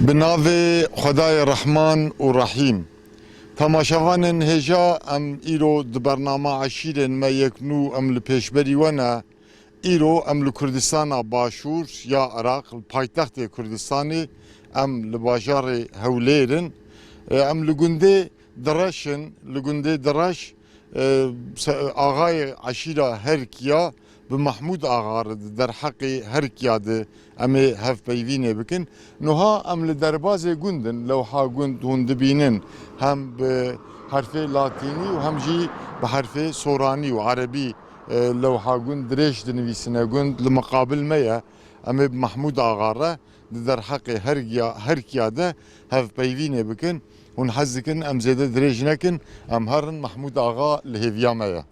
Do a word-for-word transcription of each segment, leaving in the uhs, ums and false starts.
Bi navê Xwedayê Rehman û Rehîm. Temaşevanên hêja, em îro di bernama Eşîrên Me Yek Nû em li pêşberî we ne. Îro em li Kurdistana Başûr ya Iraq, li paytextê Kurdistanê, em li bajarê Hewlêr in. E, em li gundê Direş in, li gundê Direş, e, se-, axayê eşîra Herkiya bi Mahmûd Axa re di derheqê Herkiya de em ê hevpeyvînê bikin. Niha em li derbazê gund in, lewha gund hûn dibînin, hem bi herfê latînî û hem jî bi herfê soranî û erebî, e, lewha gund dirêj dinivîsine, gund li miqabil me ye. Em ê bi Mahmûd Axa re di derheqê Hergiya, Herkiya de hevpeyvînê bikin. Hûn hez dikin em zêde dirêj nekin, em herin, Mahmûd Axa li hêviya me ye.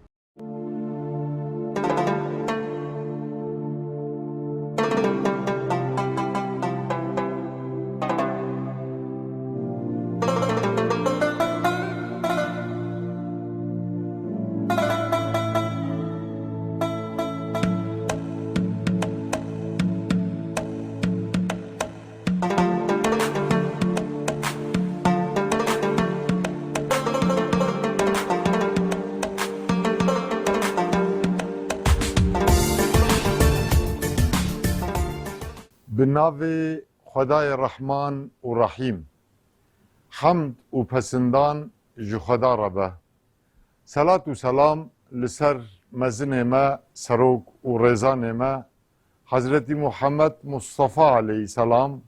Bi navê Xwedayê Rehman û Rehîm. Hemd û pesindan ji Xweda re be. Selat û selam li ser mezinê me, serok û rêzanê me, Hezretî Muhammed Mustafa aleyhîselam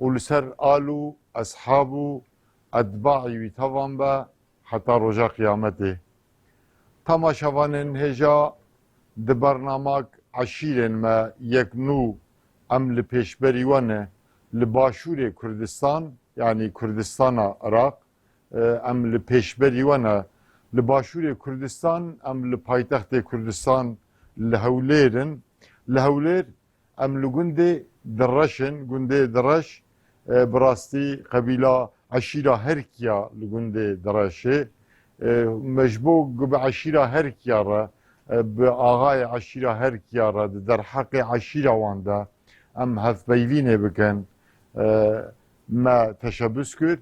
û li ser al û eshab û etbaî wî tevan be heta roja qiyametê. Temaşevanên hêja, di bernamak Eşîrên Me Yek Nû em li pêşberî we ne, li başûrê Kurdistan, yanî Kurdistana Iraq, e, em li pêşberî we ne. Li başûrê Kurdistan, em li paytextê Kurdistan, li Hewlêr in. Li Hewlêr em li gundê Direş in, gundê Direş, e, bi rastî qebîla eşîra Herkiya li gundê Direşê. E, me ji bo ku bi eşîra Herkiya re, e, bi axayê eşîra Herkiya re di derheqê eşîra wan de em hevpeyvînê bikin, e, me teşebus kir.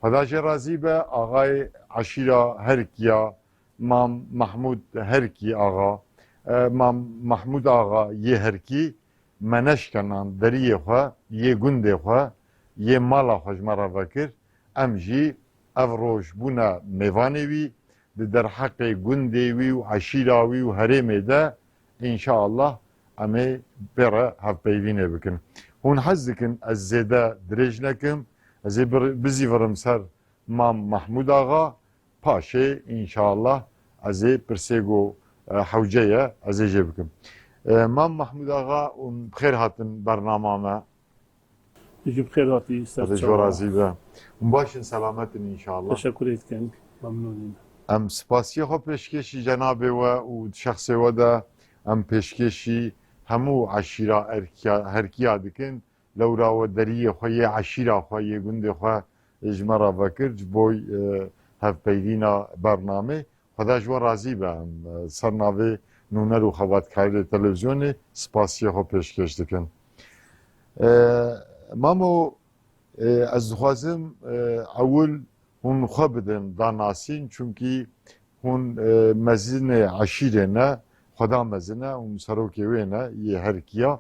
Xweda jê razî be, axayê eşîra Herkiya, Mam Mahmûd Herkî Axa, e, Mam Mahmûd Axa yê Herkî me neşkenan deriyê xwe, yê gundê xwe, yê mala xwe ji me re vekir. Em jî ev roj bûne mêvanê wî, di derheqê gundê wî û eşîra wî û herêmê de, înşaallah, em ê pê re hevpeyvînê bikin. Hûn hez dikin ez zêde dirêj nekim, ez ê bir-, bizîvirim ser Mam Mahmûd Axa, paşê, înşallah, ez ê pirsê ku, e, hewce ye, ez ê jê bikim. E, Mam Mahmûd Axa, hûn bi xêr hatin bernama me. Tu jî bi xêr hatî, ser çawa. Xwedê ji we razî be. Hûn baş in, selamet in înşallah. Teşekkür dikin, memnûn in. Em spasiya xwe pêşkêşî cenabê we û di şexsê we de em pêşkêşî hemû eşîra Erkiya, Herkiya dikin. Lewra we deriyê xwe yê eşîra xwe, yê gundê xwe ji me re vekir, ji bo, e, hevpeydîna bernamê. Xweda ji we razî be. Em, e, ser navê nûner û xebatkarê televîzyonê spasiyê xwe pêşkêş dikin. E, Mamo, e, ez dixwazim, e, ewil hûn xwe bidin danasîn, çunkî hûn, e, mezinê eşîrê ne, xweda mezin e, hûn serokê wê ne, yê Herkiya.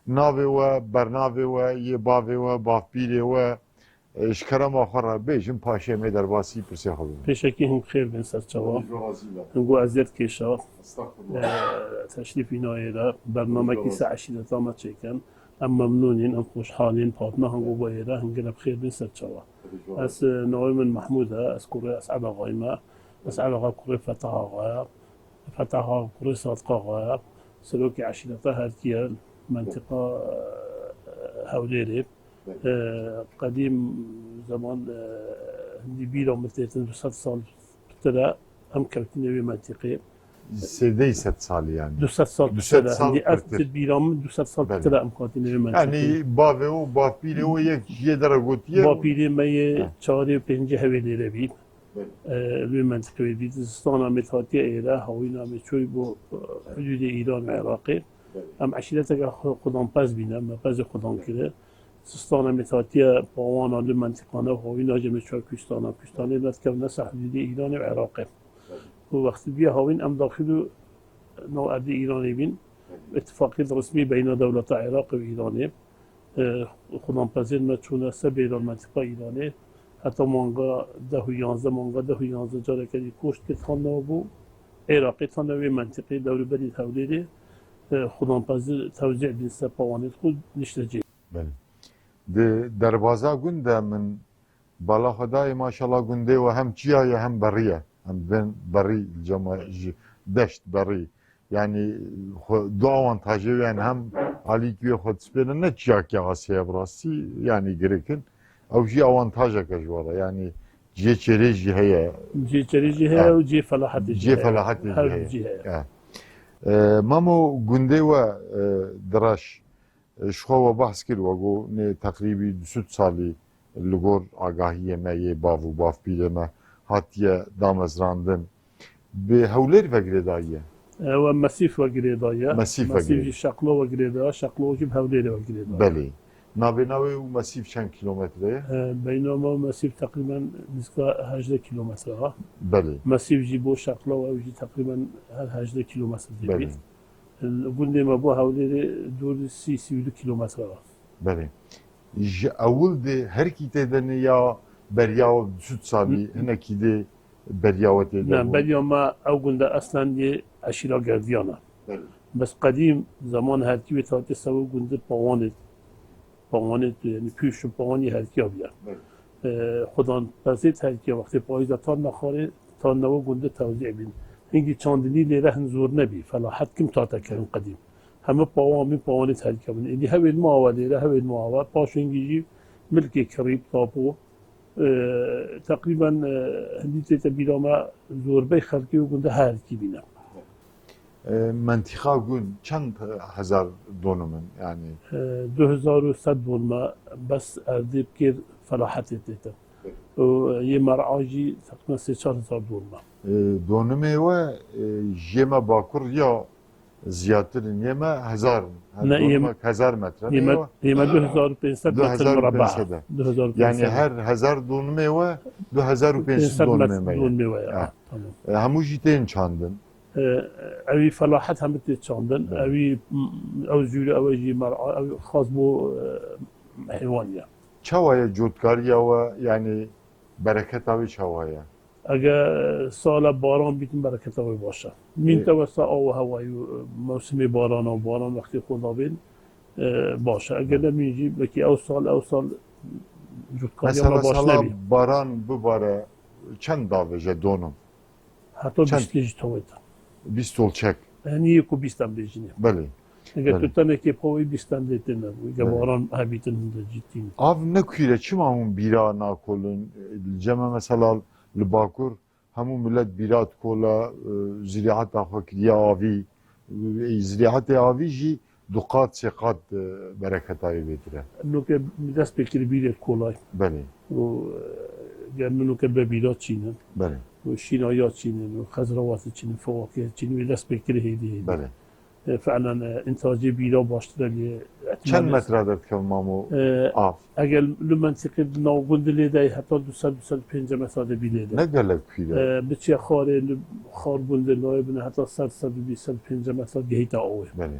Navê we, bernavê we, yê bavê we, bavpîrê we, e, ji kerema xwe re bêjin, paşê em ê derbasî pirsê xwe bikin. Pêşekî hûn bi xêr bin ser çawa. Xwedê ji we razî be. Hûn got ez dêr kêşa. Estexfirullah. E, teşrîf îna êre. Bernamekî ser eşîreta me çêkin. Em memnûn in, em xweşhal in, patina hûn got bo êre, hûn gelek bi xêr bin ser çawa. Ez, e, navê min Mehmûd e, ez kurê Es'ed Axayî me. Es'ed Axa kurê Fetah Axa ye. Fetah Axa kurê Sadiq Axa ye. Serokê eşîreta Herkî ye, mentiqa, e, Hewlêrê. E, qedîm zeman, e, hindî bîra min têtin du sed sal pitir e, em kevtine wê mentiqê. Sêdeyî sed salî yanî. Du sed sal pitir e. Du sed sal pitir. Hindî ev di bîra min du sed sal pitir e em katîne wê mentiqê. Yanî bavê û bavpîrê û yek ji yê dere gotiye. Bavpîrê me yê çarê û pêncê Hewlêrê bî. Belê. E, li wê mentiqê wê bî. Di zistana me hatiye êre, hawîna me çoy bo, e, hudûdê Îran û Iraqê. Belê. Em eşîreteke xwe xudanpez bîne, me pezê xudan kire. Sistana me hatiye pawana li mentiqana hawîna jê me çar kustana. Kustanê me dikevne ser hudûdê Îranê û Iraqê. Û wextî bûye hawîn em daxil û nav erdê Îranê bîn. Îtifaqî resmî beyna dewleta Iraqê û Îranê. E, xudanpezên me çûne sebêra mentiqa Îranê. Heta manga deh û yanzdeh, manga deh û yanzdeh careke dî koşt kir tan nabû. Iraqê tan wê mentiqê dewrûberî Hewlêrê, e, xudanpezî tewzî bin sepa wanê xwe nişte cê. Belê. Di derbaza gund de min bala xwe dayê, maşallah gundê we hem çiya ye hem berî ye. Em bên berî cema ji deşt berî. Yani xwe du awantajê, yani hem alîkî wê xwe dispêne ne çiyakê asê ye bi rastî, yani girêkin. Ew jî awantajeke ji we re. Yani cihê çêrê jî heye. Cihê çêrê jî heye Ha. û cihê felahetê jî Cihê heye. felahetê jî Her heye. cihê heye. Ha. E, Mamo gundê we, e, Direş, e, ji xwe we behs kir, we got nê teqrîbî du sed salî li gor agahiyê me yê bav û bavpîrê me hatiye damezrandin. Bi Hewlêr ve girêdayî ye? Ew Mesîf ve girêdayî ye. Mesîf ve Mesîf girêdayî. jî Şeqlo ve girêdayî ye. Şeqlo jî bi Hewlêrê ve girêdayî ye. Belê. Navbeyna wê û Mesîf çend kilometre ye? E, beyna me û Mesîf teqrîben nizka hejdeh kilometre ye. Belê. Mesîf jî bo Şeqlo ew jî teqrîben her hejdeh kilometre Belê. dibît. E, gundê me bo Hewlêrê dûr sî, sî û du kilometre ye. Belê. Ji ewil de herkî tê de ne ya beriya we du sed salî, hinekî de beriya we tê de Ne, bû? beriya me ew gund e eslen yê eşîra Gerdiyan e. Belê. Bes qedîm zaman herkî wê tatê sewe gund e pawanê, pawanê tu, yani pûş û pawanî herkiya bûye. Belê. E, xudan pezêt herkiya wextê payîza tan nexwarê, tan newe gund e tewzî bîn. Hingî çandinî lêre hin zor nebî, felahet kim tate kirin qedîm. Heme pawan bîn, pawanê terkî bûn. Êdî hewên ma we lêre, hewên ma we. Paşengî jî milkê kirî, tapo. E, teqrîben, e, hindî tête bîra me zorbey xelkê û gund e herkî bîne. E, mentiqa gund çend hezar donim in, yani? E, du hezar û sed don me bes erdê bikêr felahetê tête. Û yê mer'a jî teqrîben sê çar hezar don me. E, donimê we, e, jê me bakur ya Ziyatir in, yê me hezar in. Her Ne, yê me, hezar metre yê me, yê me du hezar û pênc sed metre murabba. Du hezar û pênc sed. Yani her hezar donimê we du hezar û pênc sed donimê me ye. Donimê we ye. Ha. Tamam. E, hemû jî tên çandin. E, ew felahet hemû tê çandin. Evet. Ew, m, ew zûrî, ew jî mer'a, ew xas bo, e, heywan ye. Çawa ye cotkariya we, yani bereketa wê çawa ye? Eger sala baran bîtin bereketa wê baş e. Mîn Ê. te wesa aw û hewayî û mewsimê barana û baran wextê xwe dabên, e, baş e. Eger ne mîn jî belkî ew sal, ew sal cutkariya me Mesela baş sala nebî. baran bibare çend davêje donim? Heta Çend? bîstê jî tawêt e. Bîst olçek. Yanî yek û bîst em bêjinê. Belê. Eger Belê. tu tenekê pawê bîst em dê têne. Eger Belê. baran hebîtin hinde cidî. Av ne kûr e, çima hûn bîra nakolin? Li cem me mesela li Bakur hemû milet bîra dikola, e, zirîata xwe kiriye avî. E, zirîatê avî jî du qat, sê qat, e, bereketa wê bêtir e. Noke dest pê kir bîrê kolay. Belê. Û, e, gel min noke be bîra çînin. Belê. Û şînaya çînin, û xezrawatê çînin, fewakê çînin, wê dest pê kir hêdî hêdî. Belê. E, fi'len, e, intacê bîra baştir e lê Çend ihtimal metre derdikeve mamo E, av? eger li mentiqê di nav gundê lê de heta du sed, du sed û pêncî metre de bî lê de. Ne gelek kûr e. E, biçe xarê li xar gundê layê bine heta sed, sed û bîst, sed û pêncî metre gehîta awê. Belê.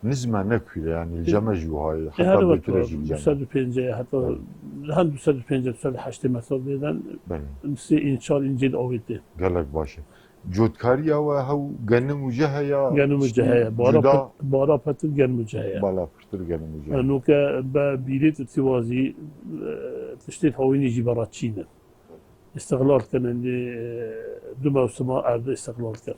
Nizme ne kûr e, yani li cem me jî wiha ye. E, Heta her bêtir e wekî jî li cem me. Du sed û pêncî heta Belê. hem du sed û pêncî, du sed û heştê metre lê de Belê. sê ên çar ên cê li awê tê. Gelek baş e. Cotkariya we hew genim û cih heye? Genim û cih heye. Bara Cuda pir-, bara petir genim û cih heye. Bala pirtir genim û cih heye. Noke be bîrê tu tiwazî, e, tiştê hawînî jî bera çînin. Îstiqlal kirin, ê, du mewsima erdê îstiqlal kirin.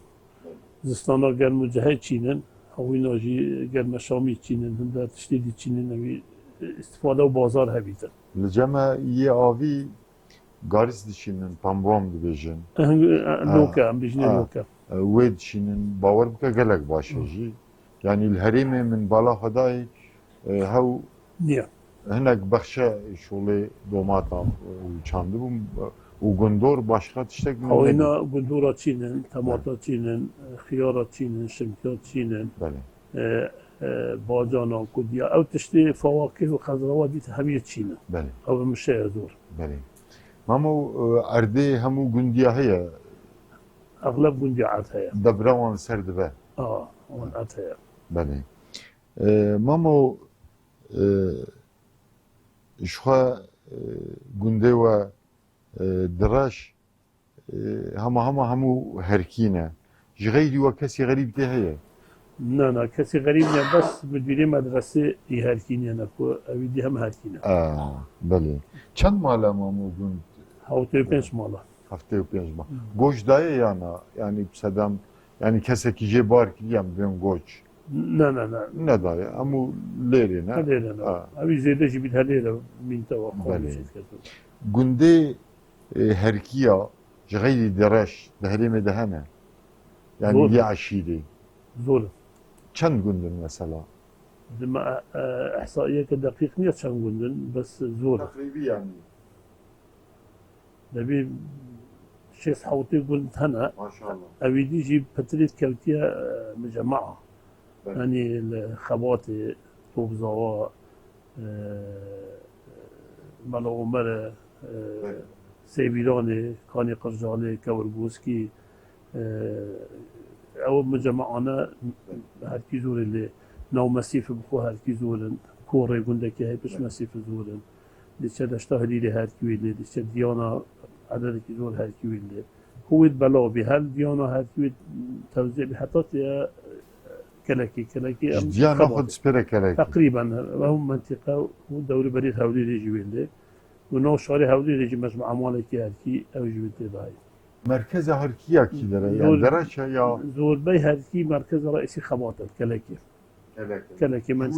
Zistana genim û cih heye çînin, hawîna jî germeşamî çînin, hinde tiştê dî çînin, ewî, e, îstifade û bazar hebîtin. Li cem me yê avî Garîs dişînin, pambûam dibêjin. Eh, eh, Ha. noke, em bêjinê Ha. noke. Eh, wê dişînin, bawer bike gelek baş e Hı. jî. Yani li herêmê min bala xwe dayê, eh, hew Niye? hinek bexşe şolê domata, eh, çandibûm, eh, û gundor başqa tiştek min Hawîna nebû. gundora çînin, temata Belê. çînin, eh, xiyara çînin, şimkiya çînin. Belê. Eh, e, bacana, kudiya. Ew tiştê fawakih û xezrewa dît hemiyê çî ne. Belê. Ew bi min şeye zor. Belê. Mamo, e, erdê hemû gundiya heye? Exleb gundiya erd heye. Debra wan ser dibe. A, wan erd heye. Belê. E, Mamo, e, ji xwe, e, gundê we, e, Direş, e, hema hema hemû herkî ne. Ji xeyrî we kesî xerîb tê heye? Na, na, kesî xerîb ne, bes müdîrê medresê yê herkî ne, ku ew dî hem herkî ne. A, belê. Çend mal e Mamo gund? Hewtê û pênc mal e. Heftê û pênc mal. Hı. Goç daye ya na? Yani sedem, yani kesekî jê bar kiriye em bên goç? Ne, ne, ne. Nedaye. Hemû lêrê ne? Lêrê ne. Ha. Ew zêde jî bît helêre mînte wa xwe. Belê. Gundê, e, herkiya ji xeyrî Direş di herêmê de hene? Yani zor. Yê eşîrê. Zor. Çend gund in mesela? Di me, e, ihsaiyeke deqîq niye çend gund in, bes zor. Teqrîbî yani. Debî şêst hewtê gund hene. Maşallah. Ewî dî jî pitirê kewtiye, e, micemaa. Belê. Yanî li Xebatê, Topzawa, e, Mela Omer e, e, belê. Sêvîranê, Kanê Qircanê, Kewirgoskî, e, ew micemeane herkî zor e lê nav Mesîfê bi xwe herkî zor in. Korê gundekî heye pişt Mesîfê zor in. Diçe deşta Hilîlê herkî wê lê, diçe Diyana ededekî zor herkî wê lê. Ku wê bela bî, hel Diyana herkî wê tewzî bî, heta tê Kelekê, Kelekê em Diyana xwe dipêre Kelekê. Teqrîben, ew mentiqe û dewrî berî Hewlêrê jî wê lê. Û nav şarê Hewlêrê jî mecmua malekî herkî ew jî wê tê de heye. Merkeza herkiya kî dere? Yani zor-, Dereşe ya? Zorbey herkî merkeza reîsî Xebat e, Kelekê. Kelekê. Kelekê men.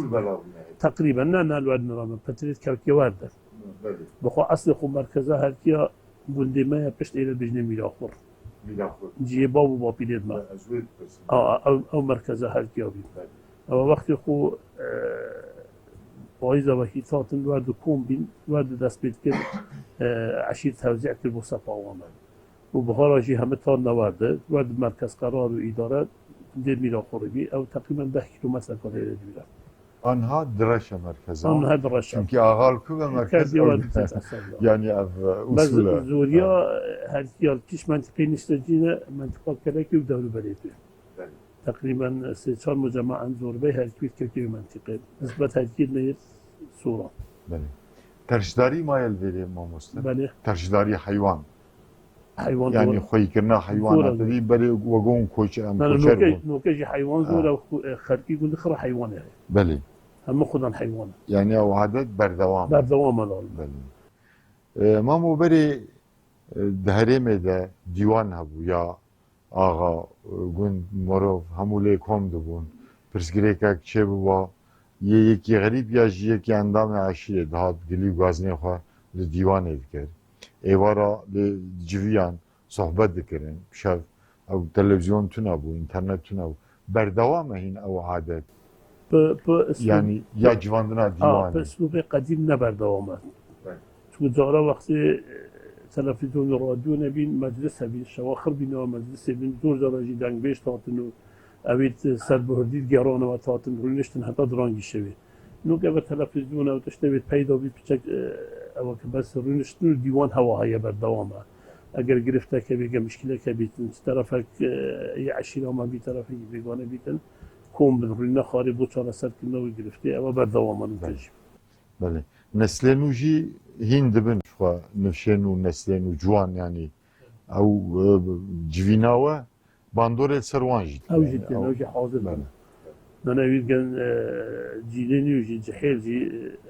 Teqrîben ne, ne li wer nirame. Petrêt kewtiye wer de. Belê. Bi xwe eslê xwe merkeza herkiya gundê me ye pişt êre dijnê Mîraxur. Mîraxur. Cihê bav û bapîrê me. Ez wê dipirsim. A, a, ew, ew merkeza herkiya bî. Belê. Ew wextê xwe, e, payîza wekî tatin wer di kom bîn, wer di dest pê dikir, e, eşîr tewzî kir bo sepawan. Û bihara jî heme tan ne wer de, wer di merkez qerar û îdare dê Mîraxurê bî. Ew teqrîben deh kîlometreka lêrê dûr e. Anha Direşe merkez a. Anha Direşe. Çünkü Axal Kuve merkez. Kerdî ew wer de. Dizet esas da. Yani ev, e, usul e. Zoriya, ha, herkiya li kîş mentiqê niştecî ne, mentiqa Kelekê û dewrûberê tê. Belê. Teqrîben sê çar mucemaen zorbey herkî wê kewtî wê mentiqê. Nisbet herkî neyir sora. Belê. Terşdarî maye li vêrê mamoste? Belê. Terşdarî heywan. Heywan. Yani zor. Xweyîkirina heywana. Zor e. Tedî berê wegon koç em. Yani koçer noke, bûn. Noke jî heywan zor e, xu-, e, xelkî gund xira heywan e. Belê. Hemû xudan heywan e. Yani ew adet berdewam e. Berdewam e. Belê. E, mamo berê, e, di herêmê de dîwan hebû ya axa, e, gund, mirov, hemû lê kom dibûn. Pirsgirêkek çêbiba, yê yekî xerîb ya jî yekî endamê eşîrê dihat gilî û gazinê xwe li dîwanê dikir. Êvara lê civiyan sohbet dikirin. Şev ew televîzyon tune bû, înternet tune bû. Berdewam e hîn ew adet? Bi, bi uslûb-, yani ya civandina dîwanê. Ha, bi uslûbê qedîm ne berdewam e. Çunku cara wextê, e, televîzyon û radyo nebîn, meclis hebîn, şewa xirbînewa meclisê bîn, zor cara jî dengbêj hatin û ewî ser bi hurdî digerane we hatin, rûniştin heta dirangî şevê. Nûke ve televîzyon ew tiştê wê peyda bî piçek, e, ew ke bes rûniştin û dîwan hewa heye berdewam e. Eger giriftek hebî, ge mişkîlek hebîtin, çi terefek, e, yê eşîra me bî, terefekî bêgane bîtin, kom bin, rûnine xwarê bo çareserkirina wê giriftê, ew berdewam e nûke jî. Belê. Neslên nû jî hîn dibin ji xwe nifşên û neslên û ciwan, yanî ew, e, civîna we bandorê li ser wan jî dike. Ew jî, yanî, têne, ew, ew jî hazir bin. Belê. Nane wî gen, e, cîlê nû jî, cihêl jî,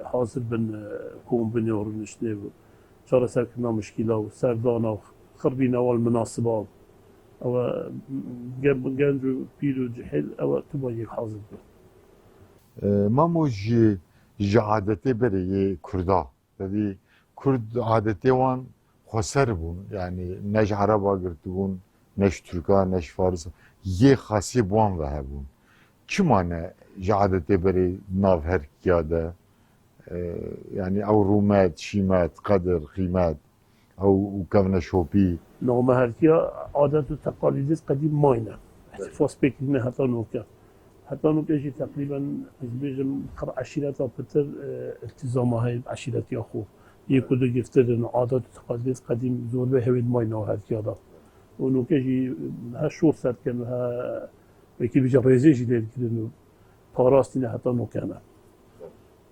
e, hazir bin, e, kombinê û rûniştinê û çareserkirina mişkîla û serdana û xirbîna wan minasiba. Ew e, gen-, genc û pîr û cihêl, ew e, tu ba yek hazir bin. E, Mamo, ji, ji adetê berê yê Kurda. Tevî Kurd adetê wan xweser bûn. Yanî ne ji Ereba girtibûn, ne ji Tirka, ne ji Farisa. Yê xasî bi wan ve hebûn. Çima ne ji adetê berê nav herkiya de, e, yanî ew rûmet, şîmet, qedir, qîmet, ew û kevneşopî. Name herkiya adet û teqalîdê qedîm mayne. Îhtifaz pê kirine heta noke. Heta nûke jî teqrîben ez bêjim qir eşîreta pitir, e, iltîzama heye bi eşîretiya xwe. Yê ku digiftirin û adet û teqalîdê qedîm zor ve hewên may nav herkiya da. Û nûke jî he şor ser dikin û he wekî bêje rêzê jî lê dikirin û parastîne heta nûke ne.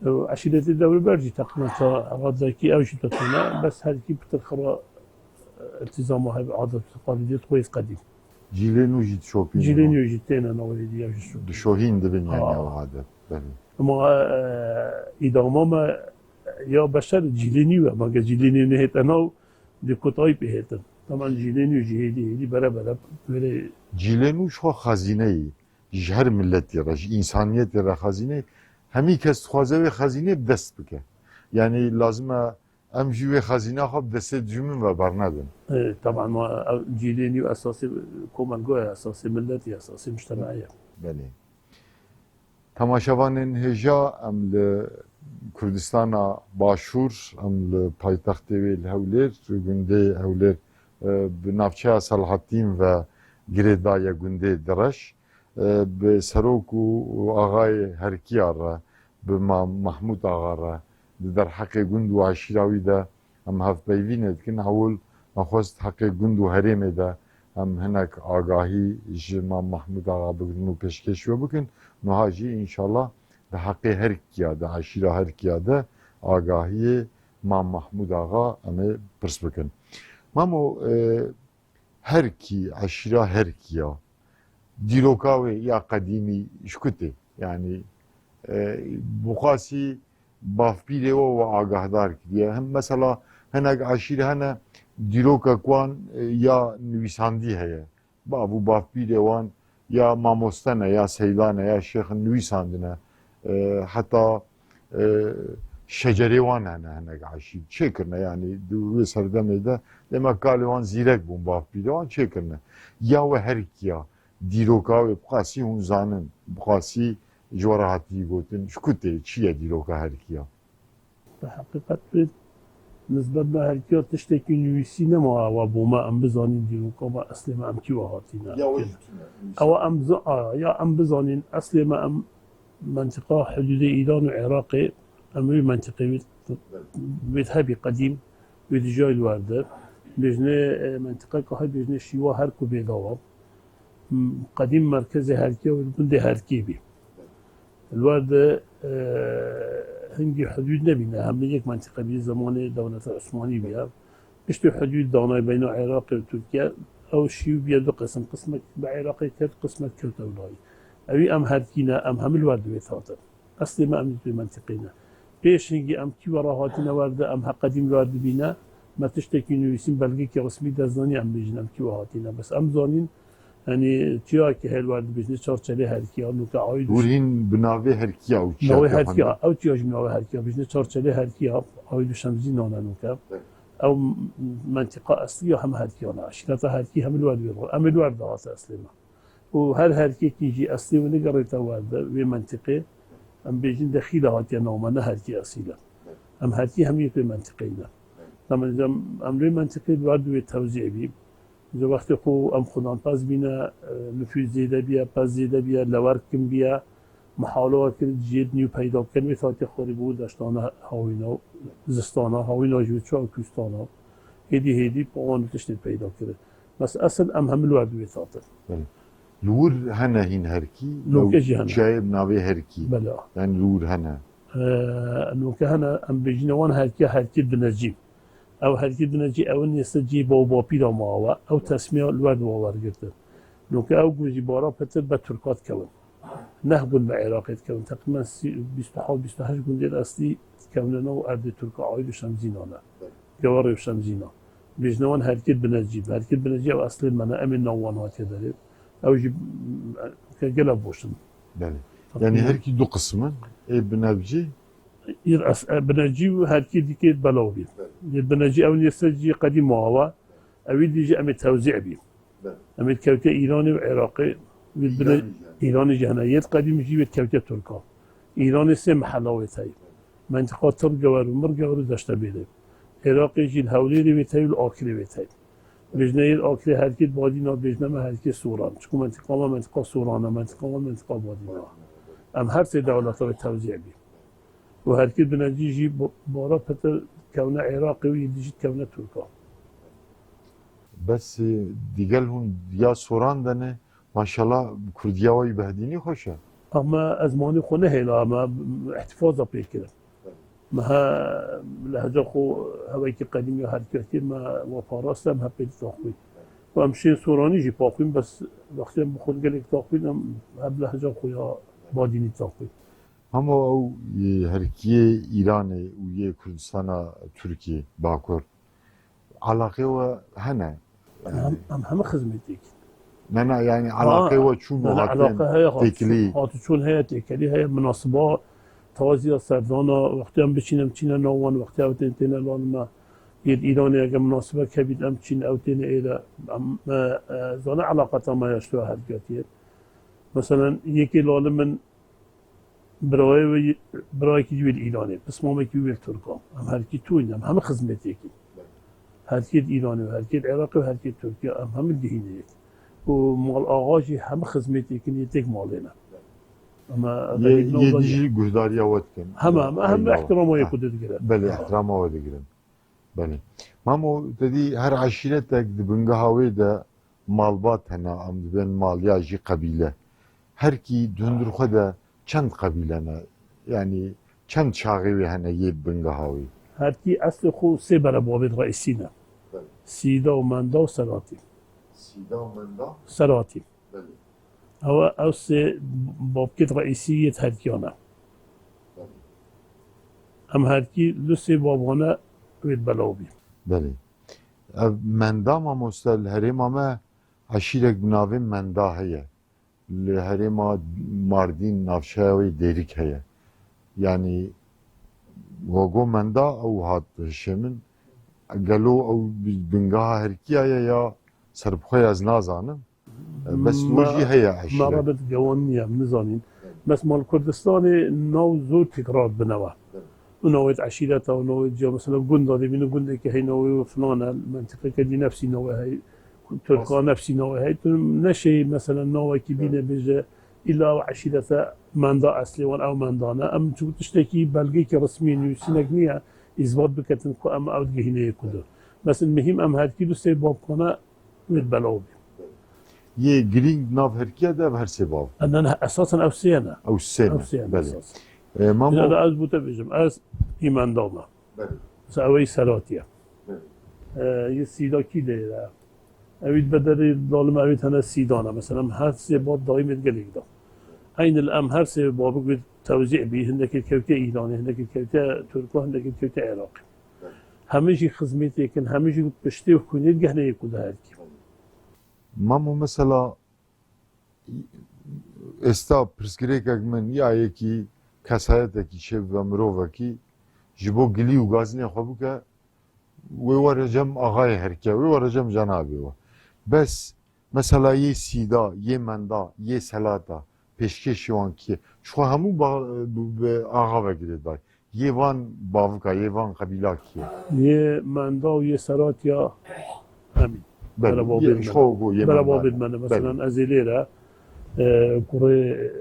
Ew eşîretê dewrber jî teqrîben ta radekî ew jî tutûne, bes herkî pitir xira, e, iltîzama hebe adet û teqalîdê xwe yê qedîm. Cîlê nû jî dişopîne. Cîlê nû jî têne navê dî ew jî şû. Dişohîn dibin yani Ha. ew adet. Belê. Ama, e, îdama me ya beşer cîlê nû e. Mege cîlê nû nehête nav di kotayî pê hêtin. Tamam cîlê nû jî hêdî hêdî bere bere böyle Cîlê nû ji xwe xezîneyî. Ji her miletî re, ji însaniyetê re xezîne, hemî kes dixwaze wê xezînê bi dest bike. Yanî lazim e em jî wê xezîna xwe bi destê dijmin ve bernedin. E, taban ma ev cîlê nî esasê komelgo ye, esasê miletî, esasê mujtemaî ye. Belê. Temaşevanên hêja, em li Kurdistana Başûr, em li paytextê wê li Hewlêr, gundê Hewlêr, e, bi navçeya Selahattîn ve girêdaye gundê Direş. E, bi serok û, û axayê Herkiya re, bi Mam Mahmûd Axa re, di derheqê gund û eşîra wî de em hevpeyvînê dikin. Ewil me xwest heqê gund û herêmê de em hinek agahî ji Mam Mahmûd Axa bigrin û pêşkêş wê bikin. Niha jî înşallah di heqê Herkiya de, eşîra Herkiya de agahiyê Mam Mahmûd Axa em ê pirs bikin. Mamo, e, Herkî, eşîra Herkiya, dîroka wê ya qedîmî ji ku tê? Yanî, e, bi qasî bavpîrê we we agahdar kiriye. Him mesela hinek eşîr hene, dîrokek wan, e, ya nivîsandî heye. Bav û bavpîrê wan ya mamoste ne, ya seyda ne, ya şêx nivîsandine. E, heta, e, şecerê wan hene hinek eşîr. Çêkirine, yanî di wê serdemê de demek kalê wan zîrek bûn, bavpîrê wan çêkirine. Ya we herkiya, dîroka wê bi qasî hûn zanin, bi qasî ji we re hatiye gotin, ji ku tê, çi ye dîroka herkiya? Bi heqîqet bê, nisbet bi herkiya tiştekî nivîsî nema ewa bo me, em bizanîn dîroka me, eslê me em kî we hatîne. Ya we ji kî me nivîsî? Ewa em zi-, a, ya em bizanîn, eslê me em mentiqa hudûdê Îran û Iraqê, em wê mentiqê wê, wê hebî qedîm, wê dijayî li wer de. Bêjne, e, mentiqeka hay bêjne şîwa her ku bê dawa. M-, qedîm merkezê herkiya wê li gundê herkê bî. Li wer de, e, hingî hudûd nebîne, hemî yek mentiqe bî, zemanê dewleta Osmanî bîye. Piştî hudûd danay beyna Iraqê û Tirkiye, ew şîw bîye du qisim, qismek bi Iraqê ket, qismek kewte wilayî. Ewî em herkî ne, em hemî li wer de wê hatin. Eslê me em li vê mentiqê ne. Pêş hingî em kî we re hatine wer de, em heqedîm li wer dibîne, me tiştekî nivîsîn, belgekî resmî dest danî em bêjin em kî we hatine. Bes em zanîn, Yanî çiyayekî heye li wer dibêjne Çarçelê Herkiya, nûke aîd û Wir hîn bi navê Herkiya û çiyayekî Herkiya, ew çiya jî bi navê Herkiya, bêjne Çarçelê Herkiya, aîd û Şemzînan e nûke. Evet. Ew mentiqa eslî ya heme Herkiyan e. Eşîreta Herkî hemî li wer dibê, em ê li wer de hate eslê me. Û her Herkekî jî eslê wê nigerîta wer de, wê mentiqê, em bêjin dexîle hatiye name, ne Herkî esîl e. Evet. Em Herkî hemî yek wê mentiqeyî ne. Evet. Tamam, em, em li wê mentiqê li wer de wê tewzî bî. Ji wextê ku em xudan pez bîne, e, nifûs zêde bîye, pez zêde bîye, lewer kim bîye, mihalo kir cihêd nû peyda bikin, wê saetê xwarî bû deştane hawîna û zistana, hawîna jî çawa kûstana. Hêdî hêdî bi wan tiştê peyda kirin. Bes esil em hemî li wer di wê saetin. Belê. Li wir hene hîn herkî, Nûke jî hene. Çiyayê bi navê Herkî. Belê. Yani li wir hene. E, nûke hene, em bêjine wan herkiya herkê dinecî. Ew herkê dinecî, ew nêse cihê baw bapîra ma we. Ew tesmiya li wer diwa wergirtin. Nûke ew gundî bara pitir be Tirka dikewin. Neh gund be Iraqê dikewin. Teqrîben sî, bîst û heft, bîst û heşt gundên eslî dikewine nav erdê Tirka aîd û Şemzînan e. Gewarê û Şemzîna. Bêjine wan herkê dinecî. Herkê dinecî ew eslê me ne. Em ê nav wan hatiye derê. Ew jî, ke gela boş in. Belê. Tabii. Yani herkî du qism in. Ê binevcî? Yê es-, e, binecî û herkî dîkê belaw bî. Belê. Yê binecî ew nêse cî qedîm awa. Ewî dî jî em ê tewzî bî. Belê. Em ê kewte Îranê û Iraqê. Wê bine-, Îranê jî hene. Îranê jî hene. Yê qedîm jî wê kewte Tirka. Îranê sê mehela wê tey. Mentiqa Tir Gewer û Mir Gewer û Deştebêlê. Iraqê jî li Hewlêrê wê tey û li Akirê wê tey. Bêjneyê Akrê herkê badîna, bêjne me herkê Soran. Çiku mentiqa me mentiqa Soran e, mentiqa me mentiqa badîna. Em her sê dewleta wê tewzî bî. Û herkê binecî jî bo-, bara pitir kewne Iraqê û yê dî jî kewne Tirka. Bes, e, digel hûn ya Soran de ne, maşallah, Kurdiya we yî behdînî xweş e. Ama ez manî xwe nehêla, me îhtîfaza pê kirin. Me he lehca xwe hewekî qedîm ya herketiyê me we paraste, em hep pê ditaxwîn. Û em şên Soranî jî paxwîn, bes wextê em bi xwe gelek taxwîn, em hep lehca xwe ya badînî taxwîn. Hema ew e, herkiyê Îranê û yê Kurdistana Tirkiyê, Bakur, elaqê we hene. Em, em hemî xizmetêk. Ne, ne, yani elaqê we çûn û hatên têkilî. Hat û çûn heye, têkilî heye, minasiba taziya serdana, wextê em biçîn, em çîne nav wan, wextê ew tên têne lal me. Yê di Îranê eger minasibek hebît, em çîn, ew têne êre. Em, e, e, zane elaqeta me ya ji te herketiyê. Meselen, yekê lali min Birayê wê, birayekî wê li Îranê, pismamekî wê li Tirkan. Em herkî tûn, em hemî xizmetêkî. Herkê di Îranê, herkê di Iraqê û herkê Tirkiye, em hemî gihînê yek. Û mal axa jî hemî xizmetêkin yê têk malê ne. Ama Yê, yê dî jî guhdariya we dikin. Hema, hema, hema ihtirama yê xwe digirin. Belê, ihtirama we digirin. Belê. Mamo, te dî her eşîretek di bingeha wê de malbat hene, em dibên mal ya jî qebîle. Her kî di hundir xwe de çend qebîle ne? Yanî çend çaxê wê hene yê bingeha wê? Her kî eslê xwe sê berebabêt reîsî ne. Belê. Sîda û Menda û Seratî. Sîda û Menda? Seratî. Belê. Ew, ew sê babkêt reîsî yêt herkiyan e. Belê. Em herkî du sê babane wêt belaw bî. Belê. Ev Menda mamoste li herêma me eşîrek bi navê Menda heye. Li herêma Mardîn navçeya wê Dêrik heye. Yanî we got Menda ew hat hişê min. Gelo ew bi-, bingeha herkiya ye ya serbixwe ye ez nazanim. Bes wê jî heye eşîret. Me rebet gewan niye, em nizanîn. Bes mal Kurdistanê nav zor tekrar bine we. Û navêt eşîreta û navêt ciya, mesela gunda dibîne gundeke hey navê wê filan e, mentiqeke dî nefsî navê hey, Tirka nefsî navê hey. Tu neşê mesela navekî bîne bêje, îlla ew eşîrete Menda eslê wan ew Menda ne. Em çi tiştekî belgekî resmî nivîsînek niye, îsbat biketin ku em ew digihîne yê ku de. Bes in mihîm em herkî du sê babkane wê belaw bî. Yê girîng nav herkiya de ev her sê bav. E, ne, ne, esasen ew sê ne. Ew sê ne. Ew sê ne, belê. Esasen. E, Mamo. Îna da ez bo te bêjim, ez hî Menda me. Belê. Mesela ew ê Seratî ye. Belê. E, yê Sîda kî lê ye? Ew ê bederê dalime ew ê tene Sîda ne. Mesela em her sê bav dayîmê gelek da. Eynil em her sê babik wê tewzî bî, hindekê kewtiye Îranê, hindekê kewtiye Tirka, hindekê kewtiye Iraqê. Hemî jî xizmêtêkin, hemî jî piştê û xwînê digehnê yê ku de herkî. Mamo, mesela êsta pirsgirêkek min ya yekî kesayetekî çêbibe, mirovekî ji bo gilî û gazinê xwe bike, wê were cem axayê herke, wê were cem cenabê we. Bes mesela yê Sîda, yê Menda, yê Selata, pêşkêşî wan kî ye? Ji xwe hemû ba-, bi, bi axa ve girêdayî. Yê van bavika, yê van qebîla kî ye? Yê Menda û yê Seratiya hemî. Belê, berebabêt yê, me ji xwe ne. Go yê Menda. Berebabêt me ne. Belê. Meselen ez ê lêre, e, kurê,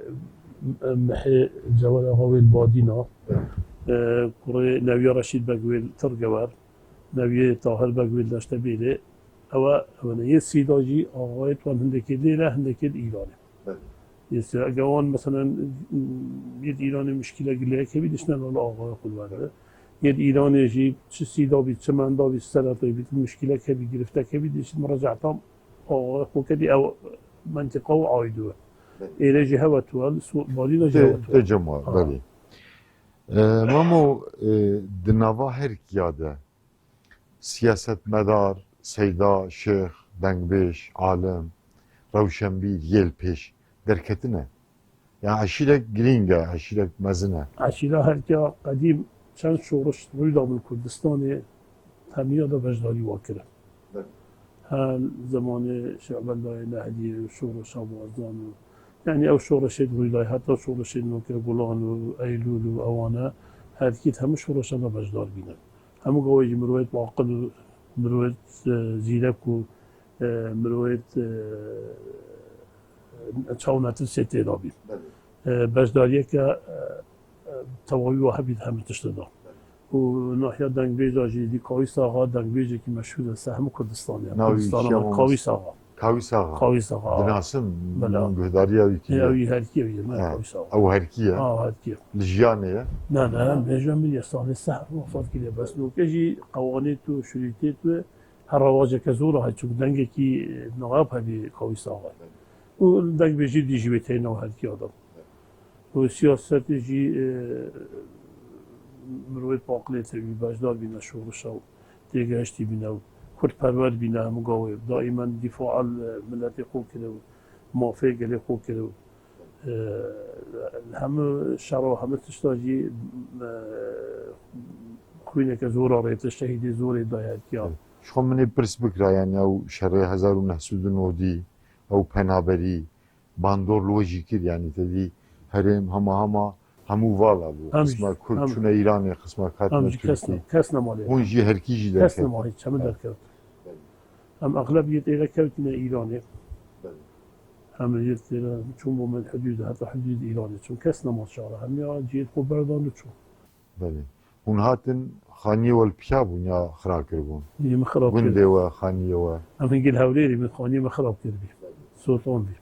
e, Mihê Cewher Axa wê li Badîna, e, kurê Newiya Reşîd Beg wê li Tirgewer, Neviyê Tahir Beg wê li Deştebêlê. Ew e, ew ne. Yê Sîda jî axayêt wan hindekê lêre, hindekê di Îranê. Belê. Yê Sîda, eger wan, meselen, yê di Îranê mişkîlek lê hekevî, diçine lala axayê xwe li wer de. Yê di Îranê jî çi Sîda bî, çi Menda bî, çi Selatê bî, mişkîlek hebî, giriftek hebî, diçin mirecata axayê xwe kedî, ew mentiqa û aîdû e. Belê. Êre jî hewe tu e, li Badîna jî hewe tu e. Te cem wa, belê. E, Mamo, e, di nava her kiya de siyasetmedar, seyda, şêx, dengbêj, alim, rewşenbîr yê li pêş derketine. Ya eşîrek girîng e, eşîrek mezin e. Eşîra herkiya qedîm çend şoriş rû da li Kurdistanê, hemiya de beşdarî wa kirin. Belê. Her zemanê Şêx Abdullah Nehdiyê û şoreşa Barzan û, yanî ew şoreşê di rû dayê, heta şoreşê Noke Gulan û Eylûl û ewan e, herkî di hemû şoreşan de beşdar bîne. Hemû gavê jî mirovêt bi aqil û mirovêt, e, zîrek û e, mirovêt, e, çaw netirsê tê dabî. Belê. E, beşdariyeke, e, e, tewayî wa hebî di hemî tişt de da. Belê. Û nahiya dengbêja jî dî Kawîs Axa dengbêjekî meşhûr e, ser hemû Kurdistanê. Navî Kurdistana çi me ama? Kawîs Axa. Kawîs Axa. Kawîs Axa. Dinasim, bela. Min guhdariya wî kiriye. Ew yî herkî ye, me Ha, Kawîs Axa. Ew herkî ye. Ha, herkî ye. Li jiyanê ye. Ne, ne, bêje min ye, salê sehr wefat kiriye. Bes noke jî qewanê tu, şirîtê tu, her rewaceke zor a, çunku dengekî, e, nayab hebî Kawîs Axa. Û dengbêjî dî jî wê teyna û herkiya da. Û siyasetê jî, e, mirovê paqlê tevî beşdar bîne şorişa û têgehiştî bîne û kurdperwer bîne hemû gavê. Daîmen dîfaa li miletê xwe kiriw, mafê gelê xwe kiriw. E, li hemû şera, hemû tişta jî, e, xwîneke zor a rête, şehîdê zorê daye herkiya. Ji xwe min ê pirs bikira, yani ew şerê hezar û neh sed û nodî, ew penaberî, bandor li we jî kir, yanî te dî herêm hema hema hemû vala bû. Em jî, Qisma Kurd em, çûne Îranê, qisma em katine jî kes Tirkî. Ne, kes nema lê. Hûn jî herkî jî Kes derket. Nema hiç, hemû Ha. derkevt. Em exlebiyet êre kevtine Îranê. Belê. Em yê têre çûn bo me hudûd, heta hudûd Îranê çûn. Kes nema şara. Hemiya cihê xwe berdan û çûn. Belê. Hûn hatin xaniyê we li piya bûn ya xira kiribûn? Yê min xirab kir. Gundê we, xaniyê we? Em hingî li Hewlêrî, min xaniyê min xirab kiribî. Sotan bî.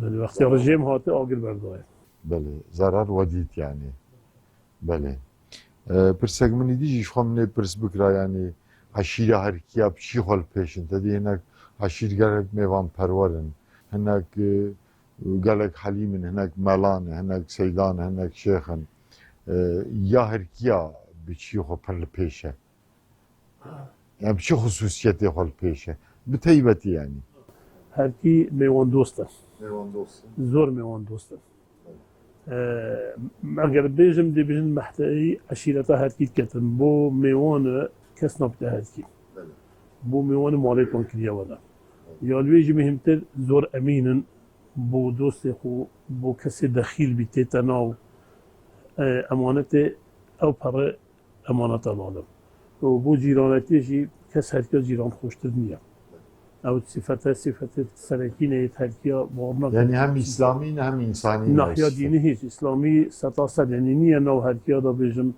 Belê, wextê Zarar. Rejîm hate agir berdaye. Belê, zarar we dît yani. Belê. E, pirsek min îdî jî ji xwe min ê pirs bikira, yani eşîra herkiya bi çî xwe li pêş in. Te dî hinek eşîr gelek mêvanperwer in. Hinek, e, gelek helîm in, hinek mela ne, hinek seyda ne, hinek şêx in. E, ya herkiya bi çî xwe pir li pêş e. Yani bi çi xusûsiyetê xwe li pêş e? Bi teybetî yani. Herkî mêwandost e. Mêwandost e. Zor mêwandost e. Ee, eger bêjim, dê bêjin mehteyî eşîreta herkî diketin. Bo mêwan e, kes napite herkî. Belê. Bo mêwan e malê wan kiriye were. Ya li wê jî muhîmtir zor emîn in. Bo dostê xwe, bo kesê dexîl bî tête nav, e, emanetê ew pere emaneta nadim. Û bo cîranetiyê jî kes herka cîran xweştir niye. Ew sifete, sifete serekî ne yê herkiya bawer nakin. Yani hem îslamî ne hem însanî ne. Nahiya dînî hîç. Îslamî seta sed, yani niye nav herkiya da bêjim,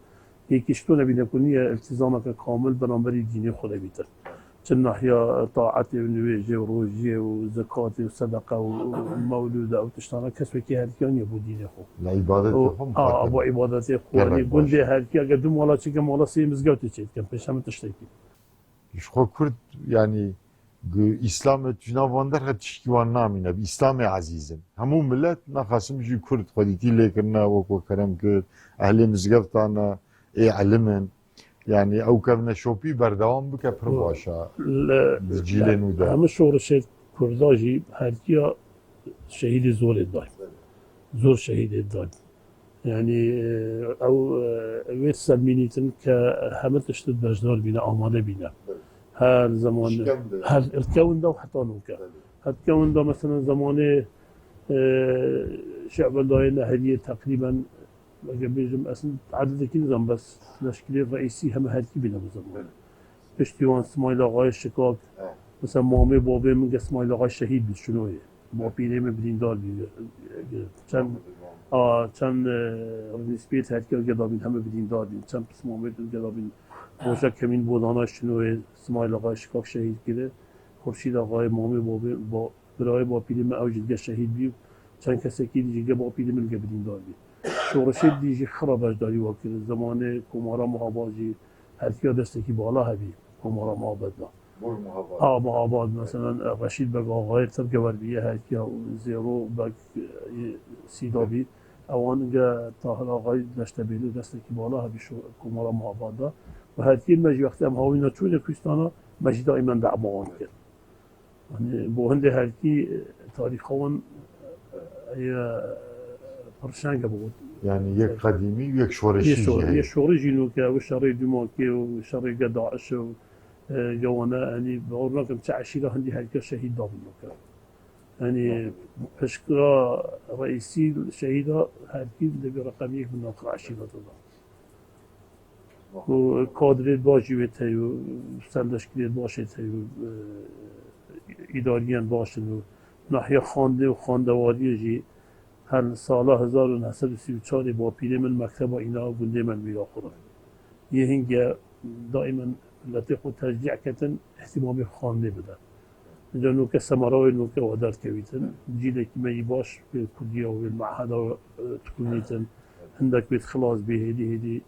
yekî ji to nebîne ku niye iltizameke kamil beramberî dînê xwe de bîtir. Çi nahiya taetê û nivêjê û rojiyê û zekatê û sedeqe û, û mewlûd e, ew tiştana kes wekî herkiya niye bo dînê xwe. La îbadetê Û, xwe a, miqate bo îbadetê xwe, gelek yanî baş. Gundê herkiya, eger du mala çêke, mala sê mizgewtê çêdikin, pêş hemû tiştekî. Ji xwe Kurd, yanî, gu-, Îslamê tu ji nav wan derxe tişkî wan namîne, bi Îslamê ezîz in. Hemû milet, naxasim jî Kurd, xwedîtî lê kirine, wek we kerem kir, ehlê mizgeftan e, ê elim in. Yani ew kevneşopî berdewam bike pir Û baş e li, di cîlên wî de. Hemû şorişê Kurda jî herkiya şehîdê zorê day. Zor şehîdê day. Yani, e, ew, e, wê selmînîtin ke hemû tişt beşdar bîne, amade bîne. Her zaman, Şikemde. Her irtkewin de heta nûke. Belê. Hetkewin de mesela zamanê, e, Şehbeldayê Neheriyê teqrîben Eger bêjim, ez ededekî nizam, bes leşkerê reîsî heme herkî bîne bu zaman. Evet. Piştî wan Simayîl Axayê Şikak, Evet. mesela mamê babê min ge Simayîl Axayê şehîd bî Şinoyê. Bapîrê min birîndar bî. Çend, Tamam. a, çend, e, rênîspiyêt herkî ge dabîn heme birîndar bîn. Çend pismamêt ge dabîn. Roja kemîn bodana Şinoyê Simayîl Axayê Şikak şehîd kiri. Xurşîd Axayê mamê babê, ba-, Birayê bapîrê min ew jî dige şehîd bî û çend kesekî dî jî dige bapîrê min dige birîndar bî. Şorişê dî jî xira beşdarî wa kir. Zemanê Komara Muhabad jî herkiya destekî bala hebî Komara Muhabad da. Bor Muhabad. Ha, Muhabad, meselen, Reşîd Beg Axayê tev gewer bîye herkiya û Zêro Beg, e, Sîda bî. Ewan ge Tahir Axayê Deştebêlî destekî bala hebî şo-, Komara Muhabad da. Û herkiyên me jî wextê em hawîna çûne Kurdistana, me jî daîmen dema wan kir. Hani bo hindê herkî, e, tarîxa wan, e, ye, e, pirşeng e bo. Yani yek qedîmî, yek şoreşî Yê şor-, jî heye. Yê şorê jî nûke, ew şerê Dûmakê û şerê ge DAIŞ û, e, ge wane, hani, bawer nakim çi eşîra hindî herkî şehîd dabin nûke. Hani pişka reîsî şehîda herkî dibî reqem yek bin nûke eşîra da. û kadrê baş jî wê tey û serleşkiriyê baş ê tey û, e, îdariyên baş in û nahiya xwendê û xwendewariyê jî her sala hezar û neh sed û sî û çarê bapîrê min mekteba îna gundê min mîra xwe da. Yê hingê daîmen miletê xwe teşcî ketin, îhtîmamê xwendê bide. Înca noke semera wê noke wa derdkevîtin. Cîlekî me yî baş wê kurdiya wê meheda, e, dikunîtin. Hindek wê xilas bê hêdî hêdî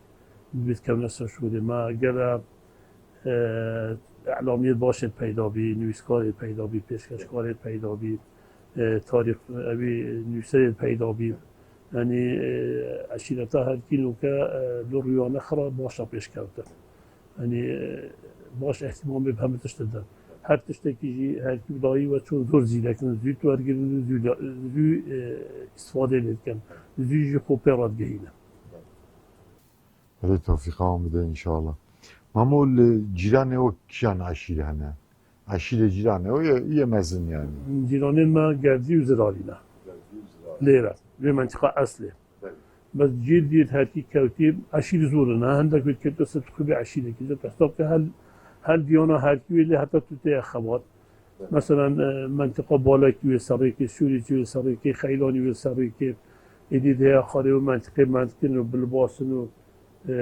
bê kevne ser şûrê me. Gele, e, îlamiyê baş ê peyda bî, nivîskarê peyda bî, pêşkeşkarê peyda bî, e, tarîx, evî nivîserê peyda bî. Yanî, e, eşîreta herkî noke, e, li rûyane xira baş a pêş kevtin. Yanî, e, baş îhtîmamê bi hemî tişt didin. Her tiştekî jî herkî bi dayî we çûn zor zîrek in, zû wergirin û zû, zû, e, îstifadê lê dikin. Zû jî xwe pê re digihînin. Xwedê tewfîqa wan bide înşallah. Mamo, li cîranê we kîjan eşîre hene? Eşîrê cîranê we yê, yê mezin yanî? Cîranên me Gerdî û Zirarî ne. Lêre, vê mentiqa eslê. Bes cîr dîr herkî kewtî, eşîr zor in. Hindek wê dikewtî ser xwebê eşîrekî. Zor hesab ke her, her diyana herkî wê lê heta tu tê xebat. Mesela, e, mentiqa Balekî wê serrêkê, Sûrî jî wê serrêkê, Xeylanî wê serrêkê. Êdî de ya xarê û mentiqê mentiqin û bilbasin û, e,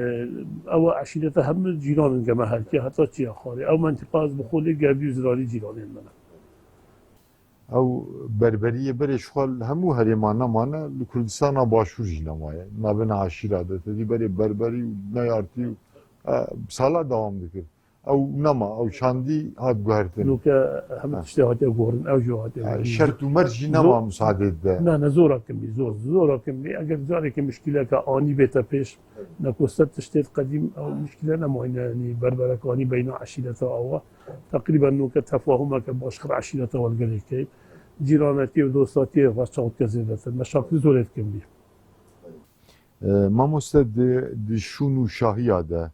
ew eşîreta hemû cîran in geme herkê, heta çiya xarê. Ew mentiqa ez bi xwe lê Gerdî û Zirarî cîranên min in. Ew berberiyê berê ji xwe li hemû herêma nemane, li Kurdistana Başûr jî nemaye. Navbena eşîra de tedî berê berberî û neyartî û, e, sala dewam dikir. Ew nema, ew çandî hat guhertin. Nuke hemû tiştê hatiye guherin, ew jî hatiye guherin. Şert û merc jî nema misadê dide. Na, ne zora kimî, zor, zora kimî. Eger carekê mişkîleke anî bête pêş, ne ku ser tiştê qedîm ew mişkîle nemayne, yanî berberek anî beyna eşîreta awa. Teqrîben nuke tefahumeke baş xir eşîreta we li gelê key. Cîranetî û dostatiyê reçawtke zêdetir. Meşakil zor êt kimî. E, mamoste, di, di şûn û şahiya de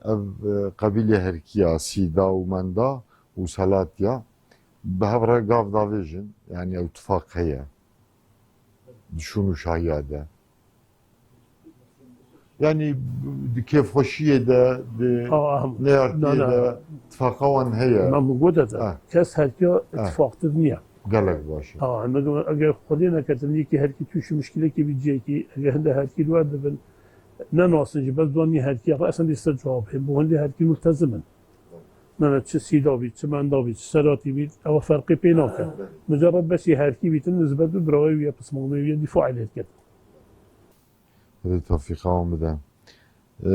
ev, e, qebîlê herkiya Sîda û Menda û Selatiya bi hev re gav davêjin, yanî ew tifaq heye di şûn û şahiya de. Yanî di kêfxweşiyê de, di neyartiyê de tifaqa wan heye. Ma min got de, kes herkiya tifaqtir niye. Gelek baş e. Ha, em eger Xwedê neketin, yekî herkî tûşî mişkilekî bî cihekî, eger hinde herkî li wer dibin, ne nasin jî, bes dwan niye herkî, eslên dî ser cewab hên, bo hindê herkî multezim in. Nana çi Sîda bî, çi Menda bî, çi Selatî bî, ewa ferqê pê nake. Mucerred besî herkî bîtin, nisbet bi birawê wî ye, pismamê wî ye, dîfaê lê diket. Xwedê tewfîqa wan bide. Ee,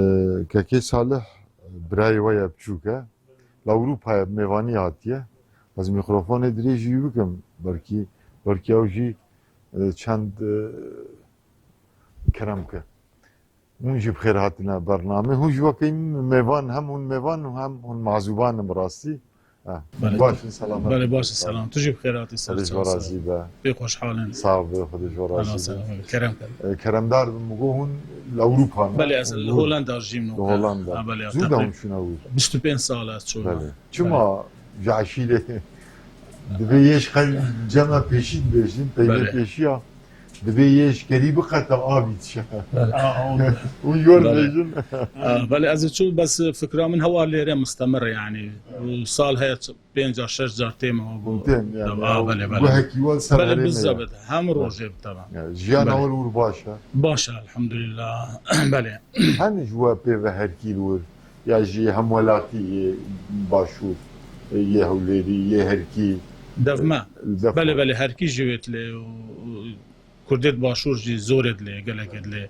Kekê Salih, birayê we ye biçûk e. Li Ewropayê bi mêvanî hatiye. Ez mîkrofonê dirêjî wî bikim. Belkî, belkî ew jî, e, çend, e, kerem ke. Hûn jî bi xêr hatine bernamê. Hûn jî wekî mêvan, hem hûn mêvan û hem hûn mazûban in bi rastî. Ha, belê. Baş in, selamet. Belê, baş in, selam. Tu jî bi xêr hatî, ser çav. Xwedê ji we razî be. Pê xweşhal in. Sağ be, Xwedê ji we razî be. Kerem ke. E, keremdar bim, min got hûn li Ewropa ne? Belê, ez li Holanda dijîm. Li Holanda. Ha, belê. Zû de hûn çûne wir? Bîst û pênc sal ez çûme. Belê. Çima ji eşîrê? Dibê yê ji qey cem e pêşî dibêjin, peyvê pêşiya. Dibê yê ji kerî biqete avî dişe. Belê. Û yor dibêjin. Belê, ez çû bes fikra min hewa lêre mistemir e, yanî. Û sal heye pênc car, şeş car têm ew bû. Têm, yanî, ew guhekî we li ser herêmê ye. Belê, bizebit. Hem rojê bi, temam. Jiyana we li wir baş e? Baş e, elhamdulillah. Belê. Hene ji we pê ve herkî li wir? Ya jî hemwelatî yê Başûr, yê Hewlêrî, yê herkî? Dev me. Belê, belê, herkî jî wê dilê û Kurdê di Başûr jî zorê dilê, gelekê dilê.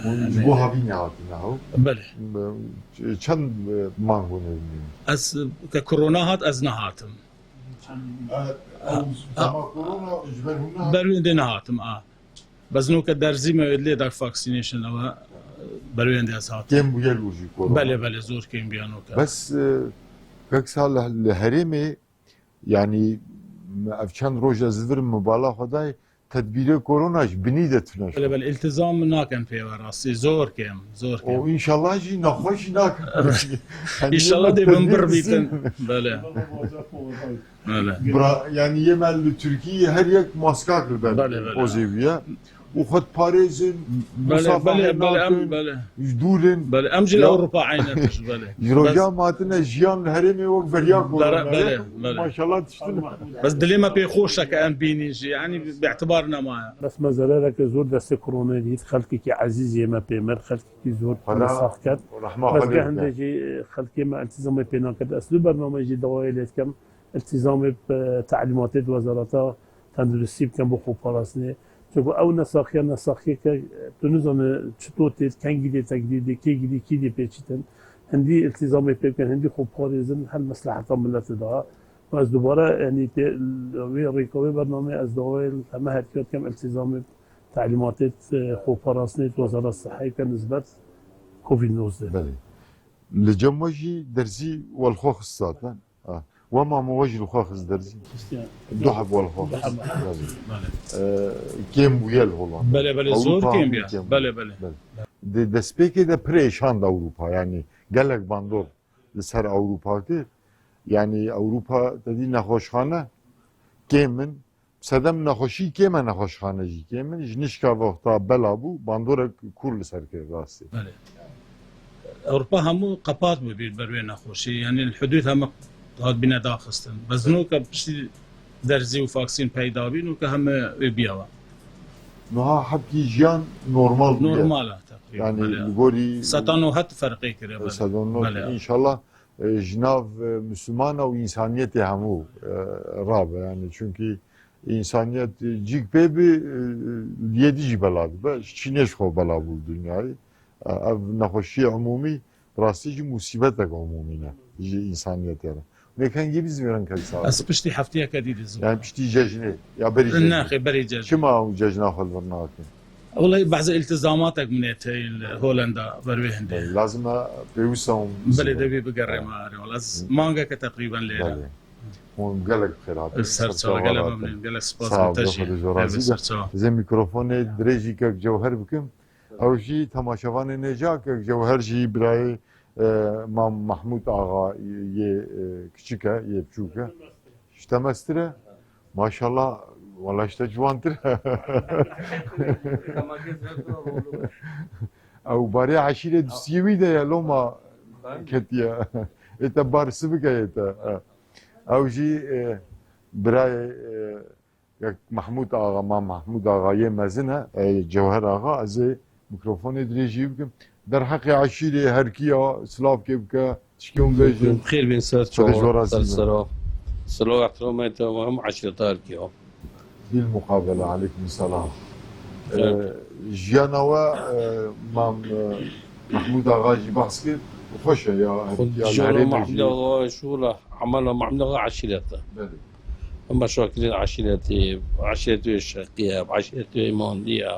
Hûn ji bo havînê hatine hew? Belê. Çend, e, mang hûn ê dimînin? Ez, ke korona hat, ez nehatim. Ew, dema korona ji ber hûn nehat? Ber wê dê nehatim, a. Bes noke derzî me wê dilê dak vaccination ew e, ber wê dê ez hatim. Kêm bûye li wir jî korona? Belê, belê, zor kêm bûye noke. Bes, e, kek Salih, li herêmê Yanî, ev çend roj ez li vir mibala xwe dayê, tedbîrê korona ji binî de tune. Belê, belê, îltizam nakin pê ve rastî, zor kêm, zor kêm. Û înşallah jî nexweş jî nakin. Înşallah dê bin bir bîtin. Belê. Belê. Bira, yanî yê me li Tirkiyê her yek maskak li ber pozê wî ye. û xwe diparêzin, Belê, musafahê belê, belê, em, nakin, belê. Ji dûr in. Belê, em jî li Ya. Ewropa eyne tişt, belê. Ji roja Bes me hatine jiyan li herêmê wek beriya Belê, korona ye. Belê, belê. Maşallah tiştin. Bes dilê me pê xweş e ke em bînî jî, yanî bi îtibar nemaye. Bes me zerereke zor destê koronayê dît, xelkekî ezîz yê me pê mir, xelkekî zor Xweda sax ket. Rehma Bes Xwedê geh bike. Hindê jî, e, xelkê me îltîzamê pê naket. Ez li bernameyê jî dawayê lê dikem. Îltîzamê, e, telîmatê di Wezareta Tenduristî bikin bo xweparastinê. Çunku ew nesaxiya nesaxiyeke, e, tu nizane çito tê, kengî dê tekdîr dê, kê gidî, kî dê pêçîtin. Hindî îltîzamê pê bikin, hindî xwe parêzin, her mesleheta miletê de. Ez dubare, yanî tê, wê rêka wê bernameyê ez dawayê li heme herkiya dikim îltîzamê telîmatê, e, xweparastinê di Wezareta Sihheyê ke nisbet Covid nozdeh. Belê. Li cem we jî derzî welxwe xist zaten. Ha. We mame we jî li xwe xist derzî. Xist ya. Du heb welxwe Du heb. Xist derzî. Belê. Ee, kêm bûye li Hollanda. Belê, belê, zor Ewropa kêm hemû ya. Kêm bûye. Belê, belê. Belê. Di destpêkê de pir êşand Ewropa, yanî gelek bandor li ser Ewropa kir. Yanî Ewropa te dî nexweşxane kêm in. Sedem nexweşî kêm e, nexweşxane jî kêm in. Ji nişka vexta bela bû, bandorek kûr li ser kir rastî. Belê. Ewropa hemû qepat bû bir ber wê nexweşî. Yanî li hudûd heme hatbîne daxistin. Bes nûke piştî derzî û vaksîn peyda bî, nûke heme wê biyawa. Niha hebkî jiyan normal bûye. Normal e teqrîben, Yanî belê. Li gorî Seta nod ferqê kiriye, belê. Seta nod, Belê. Înşallah. E, ji nav, e, Mislimana û însaniyetê hemû, e, rabe, yanî, çunkî însaniyet, e, cîk pê bi, e, liyê dî jî bela dibe, ji çînê ji xwe bela bû dinyayê. E, ev nexweşiyê umûmî, rastî jî musîbetek umûmî ne ji însaniyetê re. Wê kengî bizî wê rengek sar. Ez piştî heftiyeke dî dizim. Yani piştî cejnê, ya berî cejnê. Nexê, berî cejnê. Çima ew cejna xwe li vir nakin? Welayi behsa îltizamatek min ê tê li Holenda ber wê hindê. Belê, lazim e pêwisa hûn Belê, dewî bigerê me arê. Wela ez Hı. mangeke teqrîben lê Belê. Hûn gelek bi xêr hatin. Ser çawa, gelek memnun, gelek spas. Sağ ol, Xwedê ji we razî be. Ser çawa. Ez ê mîkrofonê dirêjî kek Cewher bikim. Ew jî temaşevanê nêca kek Cewher jî birayê, e, Mam Mahmûd Axa yê, e, kiçik e, yê biçûk e. Ji te mestir e. Maşallah, wala ji te ciwantir e. Ew barê eşîrê dustiyê wî de ye, loma ketiye. Ê te bar sivik e yê te. Ew jî, e, birayê, e, Yek Mahmûd Axa, Mam Mahmûd Axa yê mezin e, e, Cewher Axa, ez ê mîkrofonê dirêjî bikim. Derheqê eşîrê, herkiya, silavkê bike, tişkê hûn bêjin. Xêr bîn ser Xwedê ji we çawa, razî ser be. Sero. Silav, ihtiramê te û hemû eşîreta herkiya. Bil muqabele, aleykum selam. Evet. E, jiyana we, e, Mam, e, Mahmûd Axa jî behs kir, xweş e ya, Xwe herkiya li jiyana herêmê Mahmûd jî. Axa, şûla, emela Mahmûd Axa eşîret e. Belê. Meşakilên eşîretê, eşîretê wê şeqî ye, eşîretê wê mandî ye.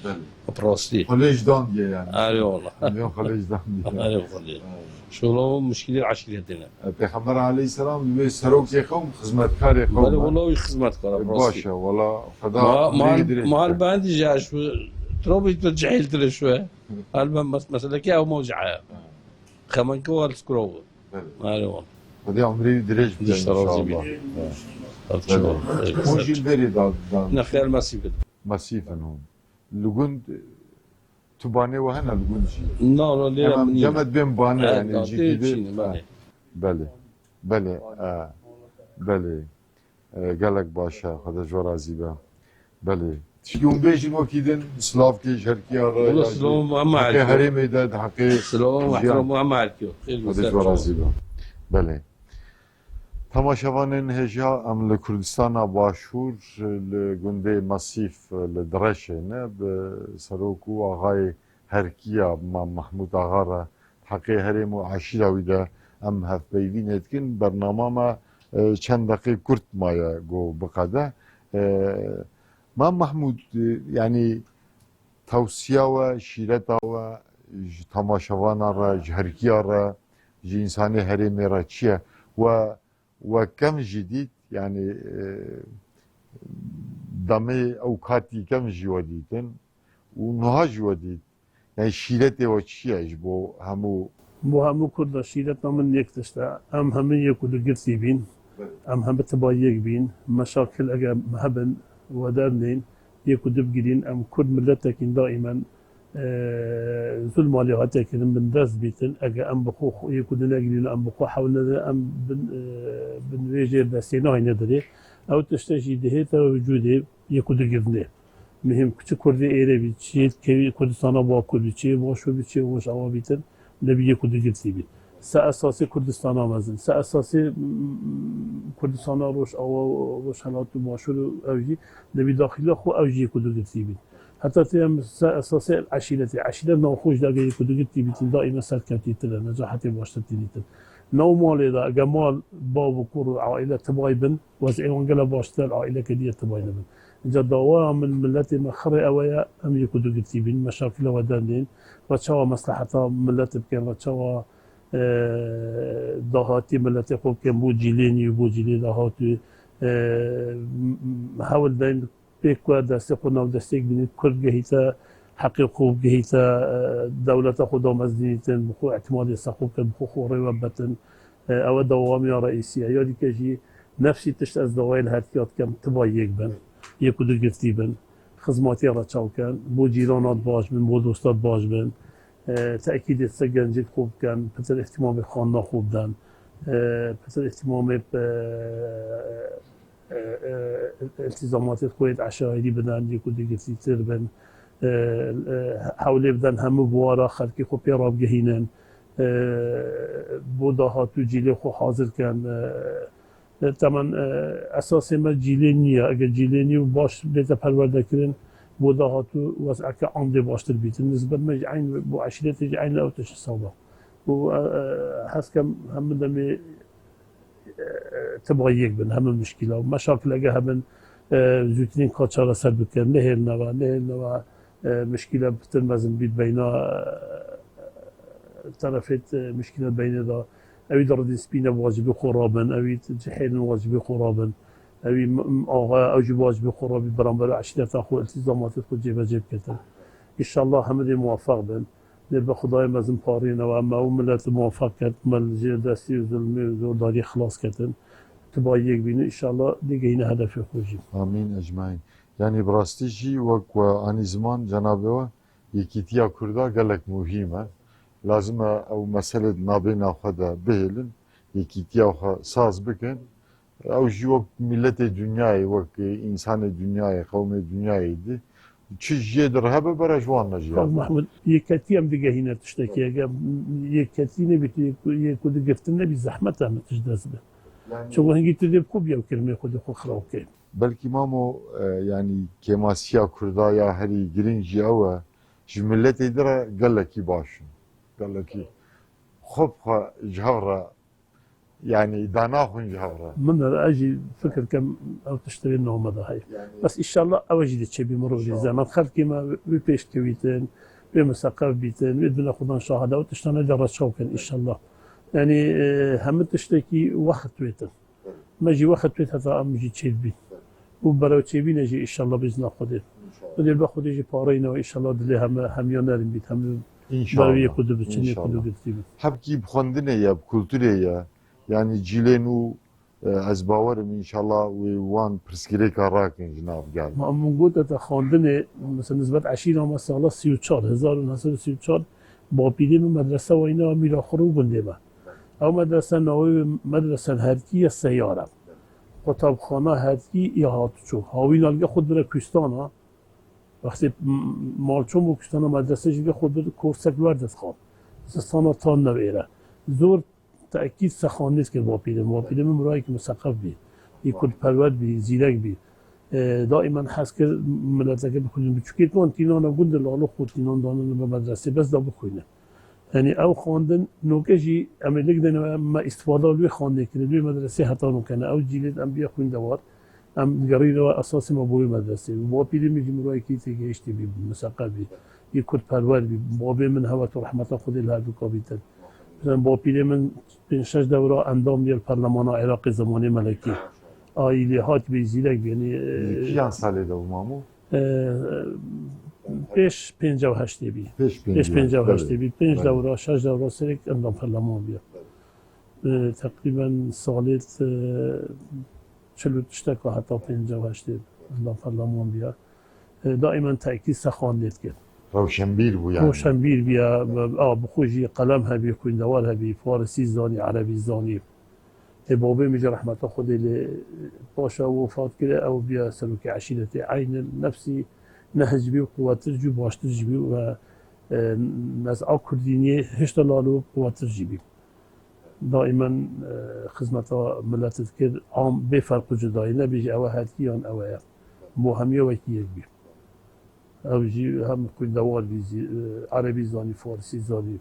Belê. Bi rastî. Xwe lê ji dan diye yani. Erê wala. Em yan xwe lê ji dan diye. Erê wala. Evet. Şola û muşkilê eşîretê ne. E, Pêxember aleyhisselam wê serokê qewm, xizmetkarê qewm Belê e. Wala wî xizmetkar e, E, bi rastî. Baş e, wala Xweda Ma-, ömrê mal, dirêj mal bike. Bendi jî şu, trobî tu cehil tire şu e. Hal ben mes-, meseleki ew mewca ye. Ha. Xemenke wal skuro. Belê. Erê wala. Xwedê ömrê wî dirêj bike Dişte razî inşallah. Bî. Evet. Belê. Hûn jî berê da, da. Nexêr mesîf in. Mesîf in hûn. Li gund, tu banê we hene li gund jî? Na, na, lê Em, em nîne. Demet bên bane, Evet, yani da, cî tê gidê. Çîne, Ha. Belê. Belê. Belê, e, belê. E, gelek baş e, Xwedê ji we razî be. Belê. Tişkî hûn bêjin wekî din, silavkê ji herkiya re, Wala ya jî silav hema heqê herkiya. Herêmê de, di heqê Silav jiyan. Ihtiram hema herkiya. Xêr Xwedê ser ji we çawa. Razî be. Belê. Temaşevanên hêja, em li Kurdistana Başûr, li gundê Mesîf, li Direşê ne, bi serok û axayê herkiya Mam Mahmûd Axa re heqê herêm û eşîra wî de em hevpeyvînê dikin. Bernama me, e, çend deqê kurt maye ku biqede. E, Mam Mahmûd, e, yanî tewsiya we, şîreta we ji temaşevana re, ji herkiya re, ji însanê herêmê re çi ye? We, we kevn jî dît, yanî, e, demê ew katî kevn jî we dîtin û niha jî we dît. Yani şîretê we çi ye ji bo hemû? Bo hemû Kurda şîreta min yek tişt e. Em hemû yek û du girtî bîn. Belê. Em hemû tiba yek bîn. Meşakil eger hebin, we dernên. yek û du bigirîn, em Kurd miletekîn daîmen, e, zulma lê hatiye kirin, bindest bîtin. Ege em bi xwe, xwe yek û du negirîn, em bi xwe hewl nedin, em bin, e, bin vê jêr destê nayne dirê. Ew tişte jî dihête wicûdê yek û du girtinê. Muhîm, çi Kurdê êrê bî, çi yê kevî Kurdistana Bakur bî, çi yê Başûr bî, çi yê Rojava bîtin, dibî yek û du girtî bîn. Se esasê Kurdistana mezin, se esasê, mm, Kurdistana Rojava, Rojhelat û Başûr û ew jî, dibî daxîla xwe ew jî yek û du girtî bîn. Heta tê em se esasê eşîretê, eşîret navxwe jî dage yek û du girtî bîtin, daîme serkevtîtir e, necahetê baştir tînîtin. Nav malê de, ege mal, bav û kur û aîle tibayî bin, wez'ê wan gelek baştir e, aîleke dî yê tibayî nebin. Înca dawaya min, miletê me xirê ew e, em yek û du girtî bîn, meşakila we dernên, re çawa mesleheta miletê bikin, re çawa, e, dahatî miletê xwe bikin, bo cîlê nî û bo cîlê dahatû, e, m-, m-, hewl deyn pêk ku destê xwe nav destêk bînît, Kurd gehîte, heqê xwe bigehîte, e, dewleta xwe damezdînîtin, bi xwe îtimadê ser xwe bikin, bi xwe xwe rê we betin. E, ew e dawamiya reîsî ye. Ya dîke jî nefsî tişt ez dawayê li her tiya dikim, tiba yek bin, yek û du girtî bin, xizmatiya re çaw kin, bo cîranat baş bin, bo dostat baş bin. E, tekîdê ser gencêt xwe bikin, pitir îhtimamê xanina xwe bidin, e, pitir îhtimamê, e, e, e, îltîzamatêt xwe yêt eşayîrî bidin, yek û du girtîtir bin, e, e, hewlê bidin hemû buwara xelkê xwe pê rabigehînin, e, bo dahatû cîlê xwe hazir kin, e, e, temen, e, esasê me cîlê nî ye. Eger cîlê nî û baş bête perwerdekirin, bo dahatû wez'eke andê baştir bîtin. Nisbet me jî eyn, bo eşîretê jî eyn ew tişt hesaba. Û, e, e, hez kem hemû demê e, tiba yek bin, hemû mişkîla û meşakileke hebin, e, zûtirîn ka çareser bikin, nehêlin ava, nehêlin ava, e, mişkîle pitir mezin bît beyna, e, terefêt, e, mişkîle beynê de. Ewî di ridîn spîne bi wacibê xwe rabin, ewî cihêlin wacibê xwe rabin. Ewî m-, m-, axa, ew jî bi wacibê xwe rabî, beramber eşîreta xwe, îltîzamatê xwe cêbecê bikitin. Înşallah hemû dê muwefeq bin. Lê bi Xwedayê mezin parînewe, em ew milet muwefeq ket, me li jêr destî û zulmê û zordariyê xilas ketin. Tiba yek bînin, înşallah digihîne hedefê xwe jî. Amîn ecmaîn. Yanî bi rastî jî wek we anî ziman cenabê we, yekîtiya Kurda gelek muhîm e. Lazim e ew mesele di navbêna xwe de bihêlin, yekîtiya xwe saz bikin. Ew jî wek miletê dinyayê, wek, e, însanê dinyayê, qewmê dinyayê di çi jê di re hebe bere ji wan re jî Kak hebe. Mahmud, yeketî em digehîne tiştekî. Eger yeketî nebî, tu yek, yek û du girtin nebî, zehmet e em tişt dest bi. Yani Çunku hingî tu dê bi xwe bî ew kilimê xwe dê xwe xiraw kê. Belkî mamo, e, yanî kêmasiya Kurda ya herî girîng jî ew e. Ji miletê di re gelekî baş in. Gelekî xwe bi xwe ji hev re Yanî danaxwin ji hev re. Min re ez jî fikir kem ew tişt tevê nav me de heye. Yanî Bes îşallah ew jî dê çêbî mirov jî Înşallah. Zeman xelkê me wê pêş dikevîtin, wê miseqef bîtin, wê dibine xudan şahada ew tiştane de reçaw kin înşallah. Yanî, e, hemû tiştekî wext wêtin. Me jî wext wêt heta em jî çêdibîn. Û berew çêbîne jî înşallah bi îzna Xwedê. Înşallah. Xwedê be Xwedê jî pareyne we înşallah dilê heme hemiya nerin bît, hemû Înşallah. Berwiyê ku dibiçin, yê ku Înşallah. Digirtî bin. Hevkî bi xwendinê ye, bi kulturê ye. Yanî cîlên û, e, ez bawer im înşallah wê wan pirsgirêka rakin ji nav gel. Ma min gote te xwendinê, mesela nisbet eşîra me sala sî û çar, hezar û neh sed û sî û çar, bapîrê min medrese wayne mîra xwe û gundê me. Ew medrese navê wê medresen herkî ye Seyar e. Qutabxana herkî ya hatçû. Hawîna li gel xwe dire kustana. Wextê m-, malçon bû kustana medrese jî xwe bir korsek wer dixwar. Zistana tan newêre. Zor tekîd sexandê dikir bapîrê min. Bapîrê min birayekî miseqef bî. Yê kurdperwer bî, zîrek bî. E, daîmen hez kir mileteke bixwînin. Biçûkêt wan tînana gund lalo xwe tînan danine bi medresê bes da bixwîne. Yanî ew xwendin noke jî em ê nik dene me îstifada li wê xwendê kirin, li wê medresê heta noke ne. Ew cîlê em biye xwîndewar. Em digerîne we esasê me bo wê medresê. Bapîrê min jî mirovekî têgehiştî bî, miseqef bî. Yê kurdperwer bî. Babê min hewe tu rehmeta Xwedê li her du ka bîtin. Mesela bapîrê min pênc şeş dewra endam bûye li perlemana Iraqê zemanê Melekî. Aîlê hat bî, zîrek bî. Yanî, e, Kîjan salê de bû mamo? E, pêş pêncî û heştê bî. Pêş Pêş pêncî û heştê, pêncî û heştê belê. Bî. Pênc Belê. Dewra, şeş dewra serek endam perleman bûye. E, teqrîben salê, e, çil û tişteka heta pêncî û heştê endam perleman bûye. Daîmen tekî ser xwendê dikir. Rewşenbîr bû yani. Roşenbîr bî, a, bi xwe jî qelem hebî, xwîndewar hebî, farisî zanî, erebî zanî. Ê, babê min jî rehmeta Xwedê lê paşa wefat kir, ew bîya serokê eşîretê. Eynî nefsî nehz jî bî, quwetir jî, baştir jî bî ve, e, nez'a kurdîniyê hêşta lalo quwetir jî bî. Daîmen, e, xizmeta milet dikir, am bê ferq û cudayî nebî jî ew e herkî yan ew e ya. Bo hemiya wekî yek bî. Ew jî hem xwîndewar bî, zî, e, erebî zanî, farisî zanî.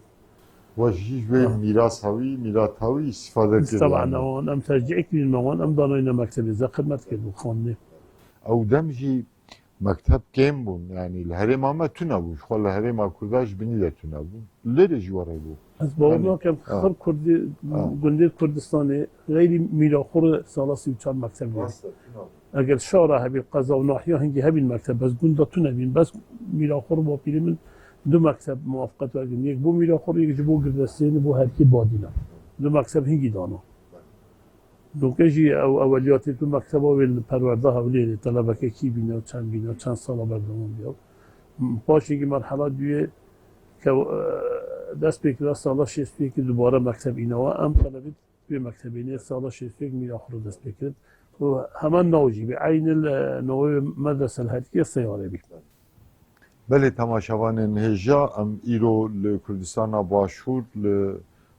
We jî ji wê mîrasa wî, mîrata wî îstîfade kir. Taban, yani. Ewan, em tercîh kirîn me wan, em danayne mektebê, ze xidmet kir bo xandinê. Ew dem jî mekteb kêm bûn, yani li herêma me tune bû, ji xwe li herêma Kurda ji binî de tune bû. Lêrê jî werê bû. Ez bawer nakim, xir Kurdî, gundê Kurdistanê, xeyrî Mîraxur sala sî û çar mekteb ye. Rast e, tune bû. Eger şara hebî, qeza û nahiya hingî hebîn mekteb, bes gunda tune bîn, bes Mîraxur û bapîrê min du mekteb muwafeqet wergirin. Yek bo Mîraxur, yek jî bo Girdestêne, bo herkê Badîna. Du mekteb hingî dana. Doke jî ew eweliyatê du mekteba wê li perwerda Hewlêrê, telebeke kî bîne û çend bîne û çend sala berdewam biya. Paşê jî merhela duyê ke, e, dest pê kira sala şêst û yekê dubare mekteb înewa. Em telebê Wê mektebê nê sala şêst û yek Mîraxur dest pê kirin. Û heman nav jî bî. Eynî li navê medrese li Herkê Seyare bî. Belê temaşevanên hêja, em îro li Kurdistana Başûr, li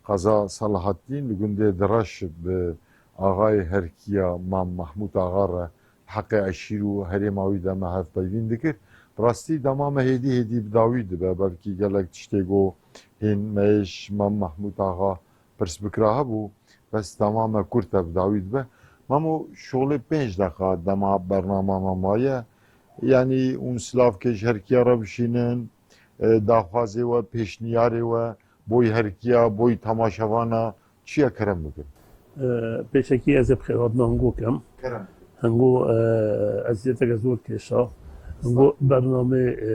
qeza Selahattîn, li gundê Direş bi axayê Herkiya Mam Mehmûd Axa re heqê eşîr û herêma wî de me hevpeyvîn dikir. Bi rastî dema me hêdî hêdî bi dawî dibe, belkî gelek tiştê ku hîn me yê ji Mam Mehmûd Axa pirs bikira hebû, bes dema me kurt e, bi dawî dibe. Memo, şolê pênc deqa dema bernama me maye. Yanî hûn silavkê ji Herkiya re bişînin, e, daxwazê we, pêşniyarê we, boy Herkiya, boy temaşevana, çi ye, kerem bikin. E, pêşekî ez ê bi xêrhatina hingo kem. Kerem. Hingo, e, eziyeteke zor kêşa. Hingo bernamê, e,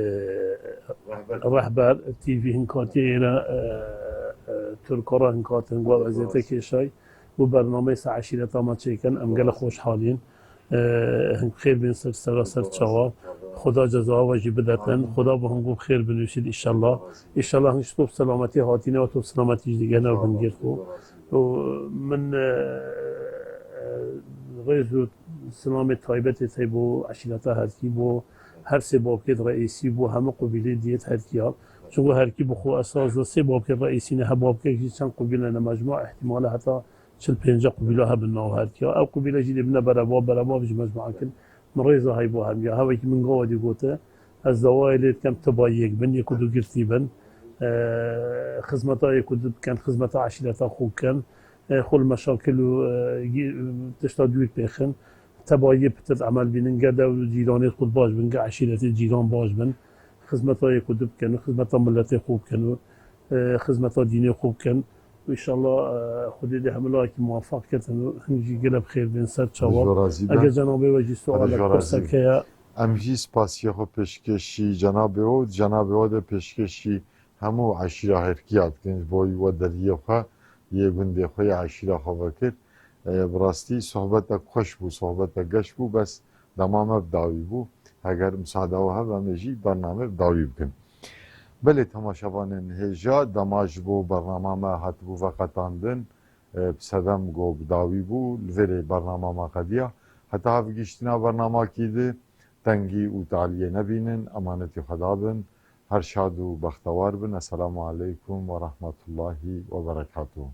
Rehber. Rehber T V hin katiye êre, e, e, Tirka re hin katiye hingo ew eziyete kêşay. Bu bernameyê se eşîreta me çêkin, em gelek xweşhalîn. E, hin xêr bên ser, sera ser çawa. Xuda ceza we jî bidetin. Xuda bi hingo bi xêr binûsît, înşallah. Înşallah hin ji top selametî hatîne û top selametî jî digehne bingêr xwe. Û min, e, e, rêz û silamê taybetê tey bo eşîreta Herkî, bo her sê babkêt reîsî, bo hemû qubîlê diyêt Herkiya. Çunku Herkî bi xwe esas de sê babkêt reîsî ne, her babkek jî çend qubîle ne, mecmûa îhtîmale heta çil pênca qubîla hebin nav Herkiya. Ew qubîle jî dê bine berebav, berebav jî mecmûa kin. Min rêza hey bo hemiya. Hevekî min gava dî gote, ez dawayê lê dikem tiba yek bin, yek û du girtî bin. E, xizmeta yek û du bikin, xizmeta eşîreta xwe bikin. E, xwe li meşakil û, e, gî-, tişta dûr pêxin. Teba yê pitir emel bînin, ge dew û cîranê xwe baş bin, ge eşîretê cîran baş bin. Xizmeta yek û du bikin û xizmeta miletê xwe bikin û, e, xizmeta dînê xwe bikin. Û înşallah, e, Xwedê dê hemû layekî muwefeq ketin û hin jî gelek bi xêr bên ser çawa. Xwedê ji we razî be. Eger cenabê we jî sualek, pirsek heye. Em jî spasiya xwe pêşkêşî cenabê we û cenabê we de pêşkêşî hemû eşîra Herkiya dikin ji bo we deriyê xwe yê gundê xwe yê eşîra xwe vekir. E, bi rastî sohbetek xweş bû, sohbetek geş bû, bes dema me bi dawî bû. Heger misada we hebe, em ê jî bername bi dawî bikin. Belê temaşevanên hêja, dema ji bo bernama me hatibû veqetandin, e, bi sedem go bi dawî bû, li vêrê bernama me qediya. Heta hevgihiştina bernamakî di, tengî û taliyê nebînin, emanetî Xweda bin, her şad û bextewar bin. Esselamu aleykum ve rahmetullahi ve berekatuhu.